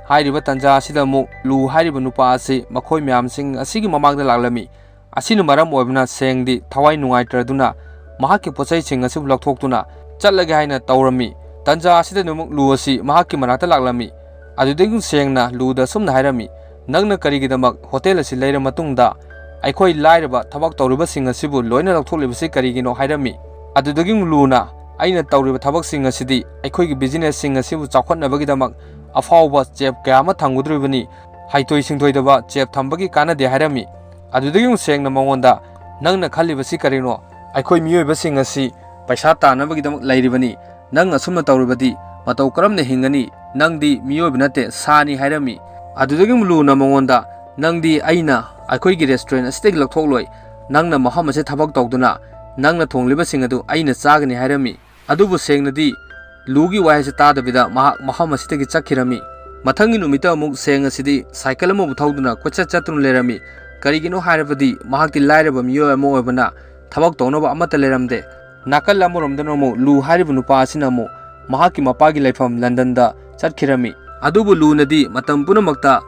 ꯍꯥꯏꯔꯤꯕ ꯇꯥꯟꯖꯥ ꯑꯁꯤꯗ ꯑꯃꯨꯛ ꯂꯨ ꯍꯥꯏꯔꯤꯕ ꯅꯨꯄꯥ ꯑꯁꯤ ꯃꯈꯣꯏ ꯃꯌꯥꯝꯁꯤꯡ ꯑꯁꯤꯒꯤ ꯃꯃꯥꯡꯗ ꯂꯥꯛꯂꯝꯃꯤ꯫ ꯑꯁꯤꯅ ꯃꯔꯝ ꯑꯣꯏꯕꯅ ꯁꯦꯡꯗꯤ ꯊꯋꯥꯏ ꯅꯨꯡꯉꯥꯏꯇ꯭ꯔꯗꯨꯅ ꯃꯍꯥꯛꯀꯤ ꯄꯣꯠꯆꯩꯁꯤꯡ ꯑꯁꯤꯕꯨ ꯂꯧꯊꯣꯛꯇꯨꯅ ꯆꯠꯂꯒꯦ ꯍꯥꯏꯅ ꯇꯧꯔꯝꯃꯤ꯫ ꯇꯥꯟꯖꯥ ꯑꯁꯤꯗ ꯑꯃꯨꯛ ꯂꯨ ꯑꯁꯤ ꯃꯍꯥꯛꯀꯤ ꯃꯅꯥꯛꯇ ꯂꯥꯛꯂꯝꯃꯤ꯫ ꯑꯗꯨꯗꯒꯤ ꯁꯦꯡꯅ ꯂꯨꯗ ꯑꯁꯨꯝꯅ ꯍꯥꯏꯔꯝꯃꯤ, "ꯅꯪꯅ ꯀꯔꯤꯒꯤꯗꯃꯛ ꯍꯣꯇꯦꯜ ꯑꯁꯤ ꯂꯩꯔ ꯃꯇꯨꯡꯗ ꯑꯩꯈꯣꯏ ꯂꯥꯏꯔꯕ ꯊꯕꯛ ꯇꯧꯔꯤꯕꯁꯤꯡ ꯑꯁꯤꯕꯨ ꯂꯣꯏꯅ ꯂꯧꯊꯣꯛꯂꯤꯕꯁꯤ ꯀꯔꯤꯒꯤꯅꯣ?" ꯍꯥꯏꯔꯝꯃꯤ꯫ ꯑꯗꯨꯗꯒꯤ ꯂꯨꯅ, "ꯑꯩꯅ ꯇꯧꯔꯤꯕ ꯊꯕꯛꯁꯤꯡ ꯑꯁꯤꯗꯤ ꯑꯩꯈꯣꯏꯒꯤ ꯕꯤꯖꯤꯅꯦꯁꯁꯤꯡ ꯑꯁꯤꯕꯨ ꯆꯥꯎꯈꯠꯅꯕꯒꯤꯗꯃꯛ ꯑꯐꯥꯎꯕ ꯆꯦꯞ ꯀꯌꯥ ꯑꯃ ꯊꯝꯒꯗꯧꯔꯤꯕꯅꯤ꯫ ꯍꯩꯊꯣꯏ ꯁꯤꯡꯊꯣꯏꯗꯕ ꯆꯦꯞ ꯊꯝꯕꯒꯤ ꯀꯥꯟꯅꯗꯦ" ꯍꯥꯏꯔꯝꯃꯤ꯫ ꯑꯗꯨꯗꯒꯤ ꯑꯃꯨꯛ ꯁꯦꯡꯅ ꯃꯉꯣꯟꯗ, "ꯅꯪꯅ ꯈꯜꯂꯤꯕꯁꯤ ꯀꯔꯤꯅꯣ? ꯑꯩꯈꯣꯏ ꯃꯤꯑꯣꯏꯕꯁꯤꯡ ꯑꯁꯤ ꯄꯩꯁꯥ ꯇꯥꯟꯅꯕꯒꯤꯗꯃꯛ ꯂꯩꯔꯤꯕꯅꯤ꯫ ꯅꯪ ꯑꯁꯨꯝꯅ ꯇꯧꯔꯕꯗꯤ ꯃꯇꯧ ꯀꯔꯝꯅ ꯍꯤꯡꯒꯅꯤ? ꯅꯪꯗꯤ ꯃꯤꯑꯣꯏꯕ ꯅꯠꯇꯦ, ꯁꯥꯅꯤ" ꯍꯥꯏꯔꯝꯃꯤ꯫ ꯑꯗꯨꯗꯒꯤ ꯑꯃꯨꯛ ꯂꯨꯅ ꯃꯉꯣꯟꯗ, "ꯅꯪꯗꯤ ꯑꯩꯅ ꯑꯩꯈꯣꯏꯒꯤ restaurant ꯑꯁꯤꯗꯒꯤ ꯂꯧꯊꯣꯛꯂꯣꯏ꯫ ꯅꯪꯅ ꯃꯐꯝ ꯑꯁꯤ ꯊꯕꯛ ꯇꯧꯗꯨꯅ ꯅꯪꯅ ꯊꯣꯡꯂꯤꯕꯁꯤꯡ ꯑꯗꯨ ꯑꯩꯅ ꯆꯥꯒꯅꯤ" ꯍꯥꯏꯔꯝꯃꯤ꯫ ꯑꯗꯨꯕꯨ ꯁꯦꯡꯅꯗꯤ ꯂꯨꯒꯤ ꯋꯥꯍꯩꯁꯤ ꯇꯥꯗꯕꯤꯗ ꯃꯍꯥꯛ ꯃꯐꯝ ꯑꯁꯤꯗꯒꯤ ꯆꯠꯈꯤꯔꯝꯃꯤ꯫ ꯃꯊꯪꯒꯤ ꯅꯨꯃꯤꯠꯇ ꯑꯃꯨꯛ ꯁꯦꯡ ꯑꯁꯤꯗꯤ ꯁꯥꯏꯀꯜ ꯑꯃꯕꯨ ꯊꯧꯗꯨꯅ ꯀꯣꯏꯆꯠ ꯆꯠꯇꯨꯅ ꯂꯩꯔꯝꯃꯤ꯫ ꯀꯔꯤꯒꯤꯅꯣ ꯍꯥꯏꯔꯕꯗꯤ ꯃꯍꯥꯛꯇꯤ ꯂꯥꯏꯔꯕ ꯃꯤꯑꯣꯏ ꯑꯃ ꯑꯣꯏꯕꯅ ꯊꯕꯛ ꯇꯧꯅꯕ ꯑꯃꯠꯇ ꯂꯩꯔꯝꯗꯦ꯫ ꯅꯥꯀꯜ ꯑꯃꯔꯣꯝꯗꯅ ꯑꯃꯨꯛ ꯂꯨ ꯍꯥꯏꯔꯤꯕ ꯅꯨꯄꯥ ꯑꯁꯤꯅ ꯑꯃꯨꯛ ꯃꯍꯥꯛꯀꯤ ꯃꯄꯥꯒꯤ ꯂꯩꯐꯝ ꯂꯟꯗꯟꯗ ꯆꯠꯈꯤꯔꯝꯃꯤ꯫ ꯑꯗꯨꯕꯨ ꯂꯨꯅꯗꯤ ꯃꯇꯝ ꯄꯨꯝꯅꯃꯛꯇ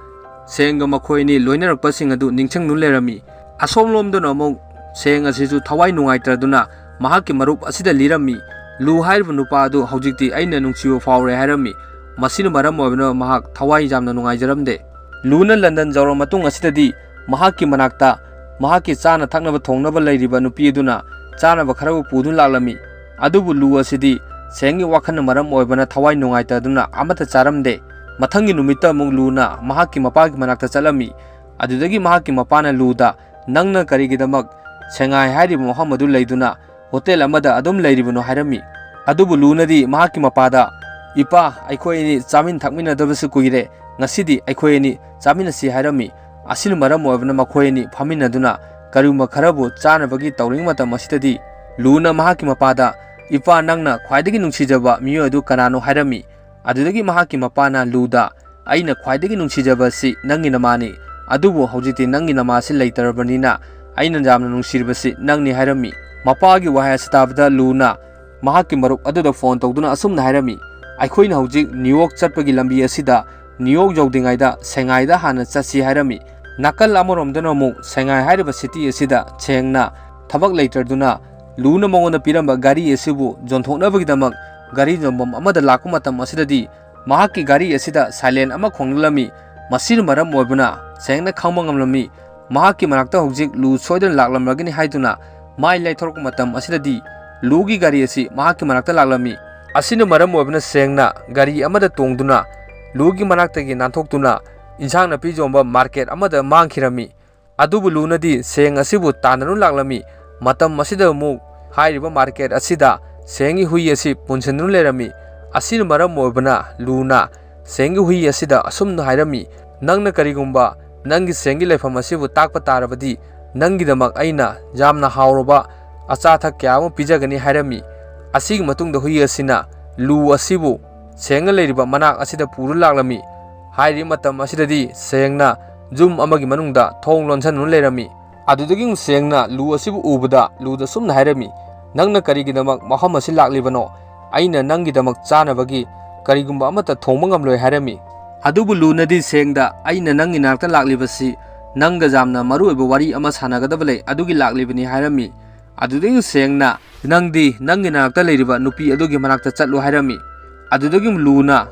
ꯁꯦꯡꯒ ꯃꯈꯣꯏ ꯑꯅꯤ ꯂꯣꯏꯅꯔꯛꯄꯁꯤꯡ ꯑꯗꯨ ꯅꯤꯡꯁꯤꯡꯗꯨꯅ ꯂꯩꯔꯝꯃꯤ꯫ ꯑꯁꯣꯝꯂꯣꯝꯗꯅ ꯑꯃꯨꯛ ꯁꯦꯡ ꯑꯁꯤꯁꯨ ꯊꯋꯥꯏ ꯅꯨꯡꯉꯥꯏꯇꯗꯨꯅ ꯃꯍꯥꯛꯀꯤ ꯃꯔꯨꯞ ꯑꯁꯤꯗ ꯂꯤꯔꯝꯃꯤ꯫ "ꯂꯨ ꯍꯥꯏꯔꯤꯕ ꯅꯨꯄꯥ ꯑꯗꯨ ꯍꯧꯖꯤꯛꯇꯤ ꯑꯩꯅ ꯅꯨꯡꯁꯤꯕ ꯐꯥꯎꯔꯦ" ꯍꯥꯏꯔꯝꯃꯤ꯫ ꯃꯁꯤꯅ ꯃꯔꯝ ꯑꯣꯏꯗꯨꯅ ꯃꯍꯥꯛ ꯊꯋꯥꯏ ꯌꯥꯝꯅ ꯅꯨꯡꯉꯥꯏꯖꯔꯝꯗꯦ꯫ ꯂꯨꯅ ꯂꯟꯗꯟ ꯌꯧꯔꯕ ꯃꯇꯨꯡ ꯑꯁꯤꯗꯗꯤ ꯃꯍꯥꯛꯀꯤ ꯃꯅꯥꯛꯇ ꯃꯍꯥꯛꯀꯤ ꯆꯥꯅ ꯊꯛꯅꯕ ꯊꯣꯡꯅꯕ ꯂꯩꯔꯤꯕ ꯅꯨꯄꯤ ꯑꯗꯨꯅ ꯆꯥꯅꯕ ꯈꯔꯕꯨ ꯄꯨꯗꯨꯅ ꯂꯥꯛꯂꯝꯃꯤ꯫ ꯑꯗꯨꯕꯨ ꯂꯨ ꯑꯁꯤꯗꯤ ꯁꯦꯡꯒꯤ ꯋꯥꯈꯜꯅ ꯃꯔꯝ ꯑꯣꯏꯕꯅ ꯊꯋꯥꯏ ꯅꯨꯡꯉꯥꯏꯇꯗꯨꯅ ꯑꯃꯠꯇ ꯆꯥꯔꯝꯗꯦ꯫ ꯃꯊꯪꯒꯤ ꯅꯨꯃꯤꯠꯇ ꯑꯃꯨꯛ ꯂꯨꯅ ꯃꯍꯥꯛꯀꯤ ꯃꯄꯥꯒꯤ ꯃꯅꯥꯛꯇ ꯆꯠꯂꯝꯃꯤ꯫ ꯑꯗꯨꯗꯒꯤ ꯃꯍꯥꯛꯀꯤ ꯃꯄꯥꯅ ꯂꯨꯗ, "ꯅꯪꯅ ꯀꯔꯤꯒꯤꯗꯃꯛ ꯁꯦꯡꯉꯥꯏ ꯍꯥꯏꯔꯤꯕ ꯃꯐꯝ ꯑꯗꯨ ꯂꯩꯗꯨꯅ ꯍꯣꯇꯦꯜ ꯑꯃꯗ ꯑꯗꯨꯝ ꯂꯩꯔꯤꯕꯅꯣ?" ꯍꯥꯏꯔꯝꯃꯤ꯫ ꯑꯗꯨꯕꯨ ꯂꯨꯅꯗꯤ ꯃꯍꯥꯛꯀꯤ ꯃꯄꯥꯗ, "ꯏꯄꯥ, ꯑꯩꯈꯣꯏ ꯑꯅꯤ ꯆꯥꯃꯤꯟ ꯊꯛꯃꯤꯟꯅꯗꯕꯁꯨ ꯀꯨꯏꯔꯦ, ꯉꯁꯤꯗꯤ ꯑꯩꯈꯣꯏ ꯑꯅꯤ ꯆꯥꯃꯤꯟꯅꯁꯤ" ꯍꯥꯏꯔꯝꯃꯤ꯫ ꯑꯁꯤꯅ ꯃꯔꯝ ꯑꯣꯏꯕꯅ ꯃꯈꯣꯏ ꯑꯅꯤ ꯐꯝꯃꯤꯟꯅꯗꯨꯅ ꯀꯔꯤꯒꯨꯝꯕ ꯈꯔꯕꯨ ꯆꯥꯅꯕꯒꯤ ꯇꯧꯔꯤꯉꯩ ꯃꯇꯝ ꯑꯁꯤꯗꯗꯤ ꯂꯨꯅ ꯃꯍꯥꯛꯀꯤ ꯃꯄꯥꯗ, "ꯏꯄꯥ, ꯅꯪꯅ ꯈ꯭ꯋꯥꯏꯗꯒꯤ ꯅꯨꯡꯁꯤꯖꯕ ꯃꯤꯑꯣꯏ ꯑꯗꯨ ꯀꯅꯥꯅꯣ?" ꯍꯥꯏꯔꯝꯃꯤ꯫ ꯑꯗꯨꯗꯒꯤ ꯃꯍꯥꯛꯀꯤ ꯃꯄꯥꯅ ꯂꯨꯗ, "ꯑꯩꯅ ꯈ꯭ꯋꯥꯏꯗꯒꯤ ꯅꯨꯡꯁꯤꯖꯕ ꯑꯁꯤ ꯅꯪꯒꯤ ꯅꯃꯥꯅꯤ, ꯑꯗꯨꯕꯨ ꯍꯧꯖꯤꯛꯇꯤ ꯅꯪꯒꯤ ꯅꯃꯥꯁꯤ ꯂꯩꯇꯔꯕꯅꯤꯅ ꯑꯩꯅ ꯌꯥꯝꯅ ꯅꯨꯡꯁꯤꯔꯤꯕꯁꯤ ꯅꯪꯅꯤ" ꯍꯥꯏꯔꯝꯃꯤ꯫ ꯃꯄꯥꯒꯤ ꯋꯥꯍꯩ ꯑꯁꯤ ꯇꯥꯕꯗ ꯂꯨꯅ ꯃꯍꯥꯛꯀꯤ ꯃꯔꯨꯞ ꯑꯗꯨꯗ ꯐꯣꯟ ꯇꯧꯗꯨꯅ ꯑꯁꯨꯝꯅ ꯍꯥꯏꯔꯝꯃꯤ, "ꯑꯩꯈꯣꯏꯅ ꯍꯧꯖꯤꯛ ꯅ꯭ꯌꯨꯌꯣꯔꯛ ꯆꯠꯄꯒꯤ ꯂꯝꯕꯤ ꯑꯁꯤꯗ ꯅ꯭ꯌꯨꯌꯣꯔꯛ ꯌꯧꯗ꯭ꯔꯤꯉꯩꯗ ꯁꯦꯡꯉꯥꯏꯗ ꯍꯥꯟꯅ ꯆꯠꯁꯤ" ꯍꯥꯏꯔꯝꯃꯤ꯫ ꯅꯥꯀꯜ ꯑꯃꯔꯣꯝꯗꯅ ꯑꯃꯨꯛ ꯁꯦꯡꯉꯥꯏ ꯍꯥꯏꯔꯤꯕ ꯁꯤꯇꯤ ꯑꯁꯤꯗ ꯁꯦꯡꯅ ꯊꯕꯛ ꯂꯩꯇ꯭ꯔꯗꯨꯅ ꯂꯨꯅ ꯃꯉꯣꯟꯗ ꯄꯤꯔꯝꯕ ꯒꯥꯔꯤ ꯑꯁꯤꯕꯨ ꯌꯣꯟꯊꯣꯛꯅꯕꯒꯤꯗꯃꯛ ꯒꯥꯔꯤ ꯌꯣꯟꯐꯝ ꯑꯃꯗ ꯂꯥꯛꯄ ꯃꯇꯝ ꯑꯁꯤꯗꯗꯤ ꯃꯍꯥꯛꯀꯤ ꯒꯥꯔꯤ ꯑꯁꯤꯗ ꯁꯥꯏꯂꯦꯟ ꯑꯃ ꯈꯣꯡꯂꯛꯂꯝꯃꯤ꯫ ꯃꯁꯤꯅ ꯃꯔꯝ ꯑꯣꯏꯕꯅ ꯁꯦꯡꯅ ꯈꯪꯕ ꯉꯝꯂꯝꯃꯤ꯫ ꯃꯍꯥꯛꯀꯤ ꯃꯅꯥꯛꯇ ꯍꯧꯖꯤꯛ ꯂꯨ ꯁꯣꯏꯗꯅ ꯂꯥꯛꯂꯝꯂꯒꯅꯤ ꯍꯥꯏꯗꯨꯅ ꯃꯥꯏ ꯂꯩꯊꯣꯔꯛꯄ ꯃꯇꯝ ꯑꯁꯤꯗꯗꯤ ꯂꯨꯒꯤ ꯒꯥꯔꯤ ꯑꯁꯤ ꯃꯍꯥꯛꯀꯤ ꯃꯅꯥꯛꯇ ꯂꯥꯛꯂꯝꯃꯤ꯫ ꯑꯁꯤꯅ ꯃꯔꯝ ꯑꯣꯏꯕꯅ ꯁꯦꯡꯅ ꯒꯥꯔꯤ ꯑꯃꯗ ꯇꯣꯡꯗꯨꯅ ꯂꯨꯒꯤ ꯃꯅꯥꯛꯇꯒꯤ ꯅꯥꯟꯊꯣꯛꯇꯨꯅ ꯏꯟꯁꯥꯡ ꯅꯥꯄꯤ ꯌꯣꯟꯕ ꯃꯥꯔꯀꯦꯠ ꯑꯃꯗ ꯃꯥꯡꯈꯤꯔꯝꯃꯤ꯫ ꯑꯗꯨꯕꯨ ꯂꯨꯅꯗꯤ ꯁꯦꯡ ꯑꯁꯤꯕꯨ ꯇꯥꯟꯅꯗꯨꯅ ꯂꯥꯛꯂꯝꯃꯤ꯫ ꯃꯇꯝ ꯑꯁꯤꯗ ꯑꯃꯨꯛ ꯍꯥꯏꯔꯤꯕ ꯃꯥꯔꯀꯦꯠ ꯑꯁꯤꯗ ꯁꯦꯡꯒꯤ ꯍꯨꯏ ꯑꯁꯤ ꯄꯨꯟꯁꯤꯟꯗꯨꯅ ꯂꯩꯔꯝꯃꯤ꯫ ꯑꯁꯤꯅ ꯃꯔꯝ ꯑꯣꯏꯕꯅ ꯂꯨꯅ ꯁꯦꯡꯒꯤ ꯍꯨꯏ ꯑꯁꯤꯗ ꯑꯁꯨꯝꯅ ꯍꯥꯏꯔꯝꯃꯤ, "ꯅꯪꯅ ꯀꯔꯤꯒꯨꯝꯕ ꯅꯪꯒꯤ ꯁꯦꯡꯒꯤ ꯂꯩꯐꯝ ꯑꯁꯤꯕꯨ ꯇꯥꯛꯄ ꯇꯥꯔꯕꯗꯤ ꯅꯪꯒꯤꯗꯃꯛ ꯑꯩꯅ ꯌꯥꯝꯅ ꯍꯥꯎꯔꯕ ꯑꯆꯥ ꯑꯊꯛ ꯀꯌꯥ ꯑꯃ ꯄꯤꯖꯒꯅꯤ" ꯍꯥꯏꯔꯝꯃꯤ꯫ ꯑꯁꯤꯒꯤ ꯃꯇꯨꯡꯗ ꯍꯨꯏ ꯑꯁꯤꯅ ꯂꯨ ꯑꯁꯤꯕꯨ ꯁꯦꯡꯅ ꯂꯩꯔꯤꯕ ꯃꯅꯥꯛ ꯑꯁꯤꯗ ꯄꯨꯔ ꯂꯥꯛꯂꯝꯃꯤ꯫ ꯍꯥꯏꯔꯤꯕ ꯃꯇꯝ ꯑꯁꯤꯗꯗꯤ ꯁꯦꯡꯅ ꯌꯨꯝ ꯑꯃꯒꯤ ꯃꯅꯨꯡꯗ ꯊꯣꯡ ꯂꯣꯟꯁꯤꯟꯗꯨꯅ ꯂꯩꯔꯝꯃꯤ꯫ ꯑꯗꯨꯗꯒꯤ ꯑꯃꯨꯛ ꯁꯦꯡꯅ ꯂꯨ ꯑꯁꯤꯕꯨ ꯎꯕꯗ ꯂꯨꯗ ꯁꯨꯝꯅ ꯍꯥꯏꯔꯝꯃꯤ, "ꯅꯪꯅ ꯀꯔꯤꯒꯤꯗꯃꯛ ꯃꯐꯝ ꯑꯁꯤ ꯂꯥꯛꯂꯤꯕꯅꯣ? ꯑꯩꯅ ꯅꯪꯒꯤꯗꯃꯛ ꯆꯥꯅꯕꯒꯤ ꯀꯔꯤꯒꯨꯝꯕ ꯑꯃꯠꯇ ꯊꯣꯡꯕ ꯉꯝꯂꯣꯏ" ꯍꯥꯏꯔꯝꯃꯤ꯫ ꯑꯗꯨꯕꯨ ꯂꯨꯅꯗꯤ ꯁꯦꯡꯗ, "ꯑꯩꯅ ꯅꯪꯒꯤ ꯅꯥꯛꯇ ꯂꯥꯛꯂꯤꯕꯁꯤ ꯅꯪꯒ ꯌꯥꯝꯅ ꯃꯔꯨꯑꯣꯏꯕ ꯋꯥꯔꯤ ꯑꯃ ꯁꯥꯟꯅꯒꯗꯕ ꯂꯩ, ꯑꯗꯨꯒꯤ ꯂꯥꯛꯂꯤꯕꯅꯤ" ꯍꯥꯏꯔꯝꯃꯤ꯫ ꯑꯗꯨꯗꯒꯤ ꯁꯦꯡꯅ, "ꯅꯪꯗꯤ ꯅꯪꯒꯤ ꯅꯥꯛꯇ ꯂꯩꯔꯤꯕ ꯅꯨꯄꯤ ꯑꯗꯨꯒꯤ ꯃꯅꯥꯛꯇ ꯆꯠꯂꯨ" ꯍꯥꯏꯔꯝꯃꯤ꯫ ꯑꯗꯨꯗꯒꯤ ꯂꯨꯅ,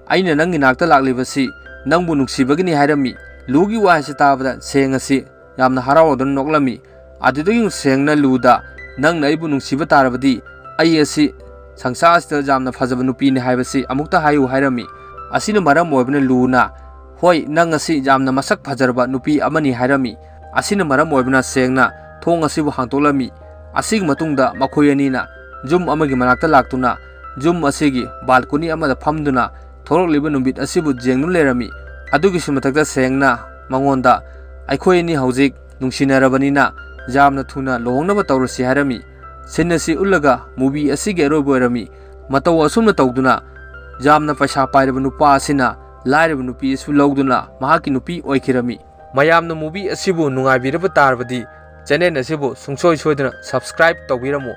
"ꯑꯩꯅ ꯅꯪꯒꯤ ꯅꯥꯛꯇ ꯂꯥꯛꯂꯤꯕꯁꯤ ꯅꯪꯕꯨ ꯅꯨꯡꯁꯤꯕꯒꯤꯅꯤ" ꯍꯥꯏꯔꯝꯃꯤ꯫ ꯂꯨꯒꯤ ꯋꯥ ꯑꯁꯤ ꯇꯥꯕꯗ ꯁꯦꯡ ꯑꯁꯤ ꯌꯥꯝꯅ ꯍꯔꯥꯎꯔꯗꯨꯅ ꯅꯣꯛꯂꯝꯃꯤ꯫ ꯑꯗꯨꯗꯒꯤ ꯁꯦꯡꯅ ꯂꯨꯗ, "ꯅꯪꯅ ꯑꯩꯕꯨ ꯅꯨꯡꯁꯤꯕ ꯇꯥꯔꯕꯗꯤ ꯑꯩ ꯑꯁꯤ ꯁꯪꯁꯥꯔ ꯑꯁꯤꯗ ꯌꯥꯝꯅ ꯐꯖꯕ ꯅꯨꯄꯤꯅꯤ ꯍꯥꯏꯕꯁꯤ ꯑꯃꯨꯛꯇ ꯍꯥꯏꯌꯨ" ꯍꯥꯏꯔꯝꯃꯤ꯫ ꯑꯁꯤꯅ ꯃꯔꯝ ꯑꯣꯏꯕꯅ ꯂꯨꯅ, "ꯍꯣꯏ, ꯅꯪ ꯑꯁꯤ ꯌꯥꯝꯅ ꯃꯁꯛ ꯐꯖꯔꯕ ꯅꯨꯄꯤ ꯑꯃꯅꯤ" ꯍꯥꯏꯔꯝꯃꯤ꯫ ꯑꯁꯤꯅ ꯃꯔꯝ ꯑꯣꯏꯕꯅ ꯁꯦꯡꯅ ꯊꯣꯡ ꯑꯁꯤꯕꯨ ꯍꯥꯡꯗꯣꯛꯂꯝꯃꯤ꯫ ꯑꯁꯤꯒꯤ ꯃꯇꯨꯡꯗ ꯃꯈꯣꯏ ꯑꯅꯤꯅ ꯌꯨꯝ ꯑꯃꯒꯤ ꯃꯅꯥꯛꯇ ꯂꯥꯛꯇꯨꯅ ꯌꯨꯝ ꯑꯁꯤꯒꯤ ꯕꯥꯜꯀꯣꯅꯤ ꯑꯃꯗ ꯐꯝꯗꯨꯅ ꯊꯣꯛꯂꯛꯂꯤꯕ ꯅꯨꯃꯤꯠ ꯑꯁꯤꯕꯨ ꯌꯦꯡꯗꯨꯅ ꯂꯩꯔꯝꯃꯤ꯫ ꯑꯗꯨꯒꯤꯁꯨ ꯃꯊꯛꯇ ꯁꯦꯡꯅ ꯃꯉꯣꯟꯗ, "ꯑꯩꯈꯣꯏ ꯑꯅꯤ ꯍꯧꯖꯤꯛ ꯅꯨꯡꯁꯤꯅꯔꯕꯅꯤꯅ ꯌꯥꯝꯅ ꯊꯨꯅ ꯂꯨꯍꯣꯡꯅꯕ ꯇꯧꯔꯁꯤ" ꯍꯥꯏꯔꯝꯃꯤ꯫ ꯁꯤꯟ ꯑꯁꯤ ꯎꯠꯂꯒ ꯃꯨꯚꯤ ꯑꯁꯤꯒꯤ ꯑꯔꯣꯏꯕ ꯑꯣꯏꯔꯝꯃꯤ꯫ ꯃꯇꯧ ꯑꯁꯨꯝꯅ ꯇꯧꯗꯨꯅ ꯌꯥꯝꯅ ꯄꯩꯁꯥ ꯄꯥꯏꯔꯕ ꯅꯨꯄꯥ ꯑꯁꯤꯅ ꯂꯥꯏꯔꯕ ꯅꯨꯄꯤ ꯑꯁꯤ ꯂꯧꯗꯨꯅ ꯃꯍꯥꯛꯀꯤ ꯅꯨꯄꯤ ꯑꯣꯏꯈꯤꯔꯝꯃꯤ꯫ ꯃꯌꯥꯝꯅ ꯃꯨꯚꯤ ꯑꯁꯤꯕꯨ ꯅꯨꯡꯉꯥꯏꯕꯤꯔꯕ ꯇꯥꯔꯕꯗꯤ ꯆꯦꯅꯦꯜ ꯑꯁꯤꯕꯨ ꯁꯨꯡꯁꯣꯏ ꯁꯣꯏꯗꯅ ꯁꯕꯁꯀ꯭ꯔꯥꯏꯕ ꯇꯧꯕꯤꯔꯝꯃꯨ꯫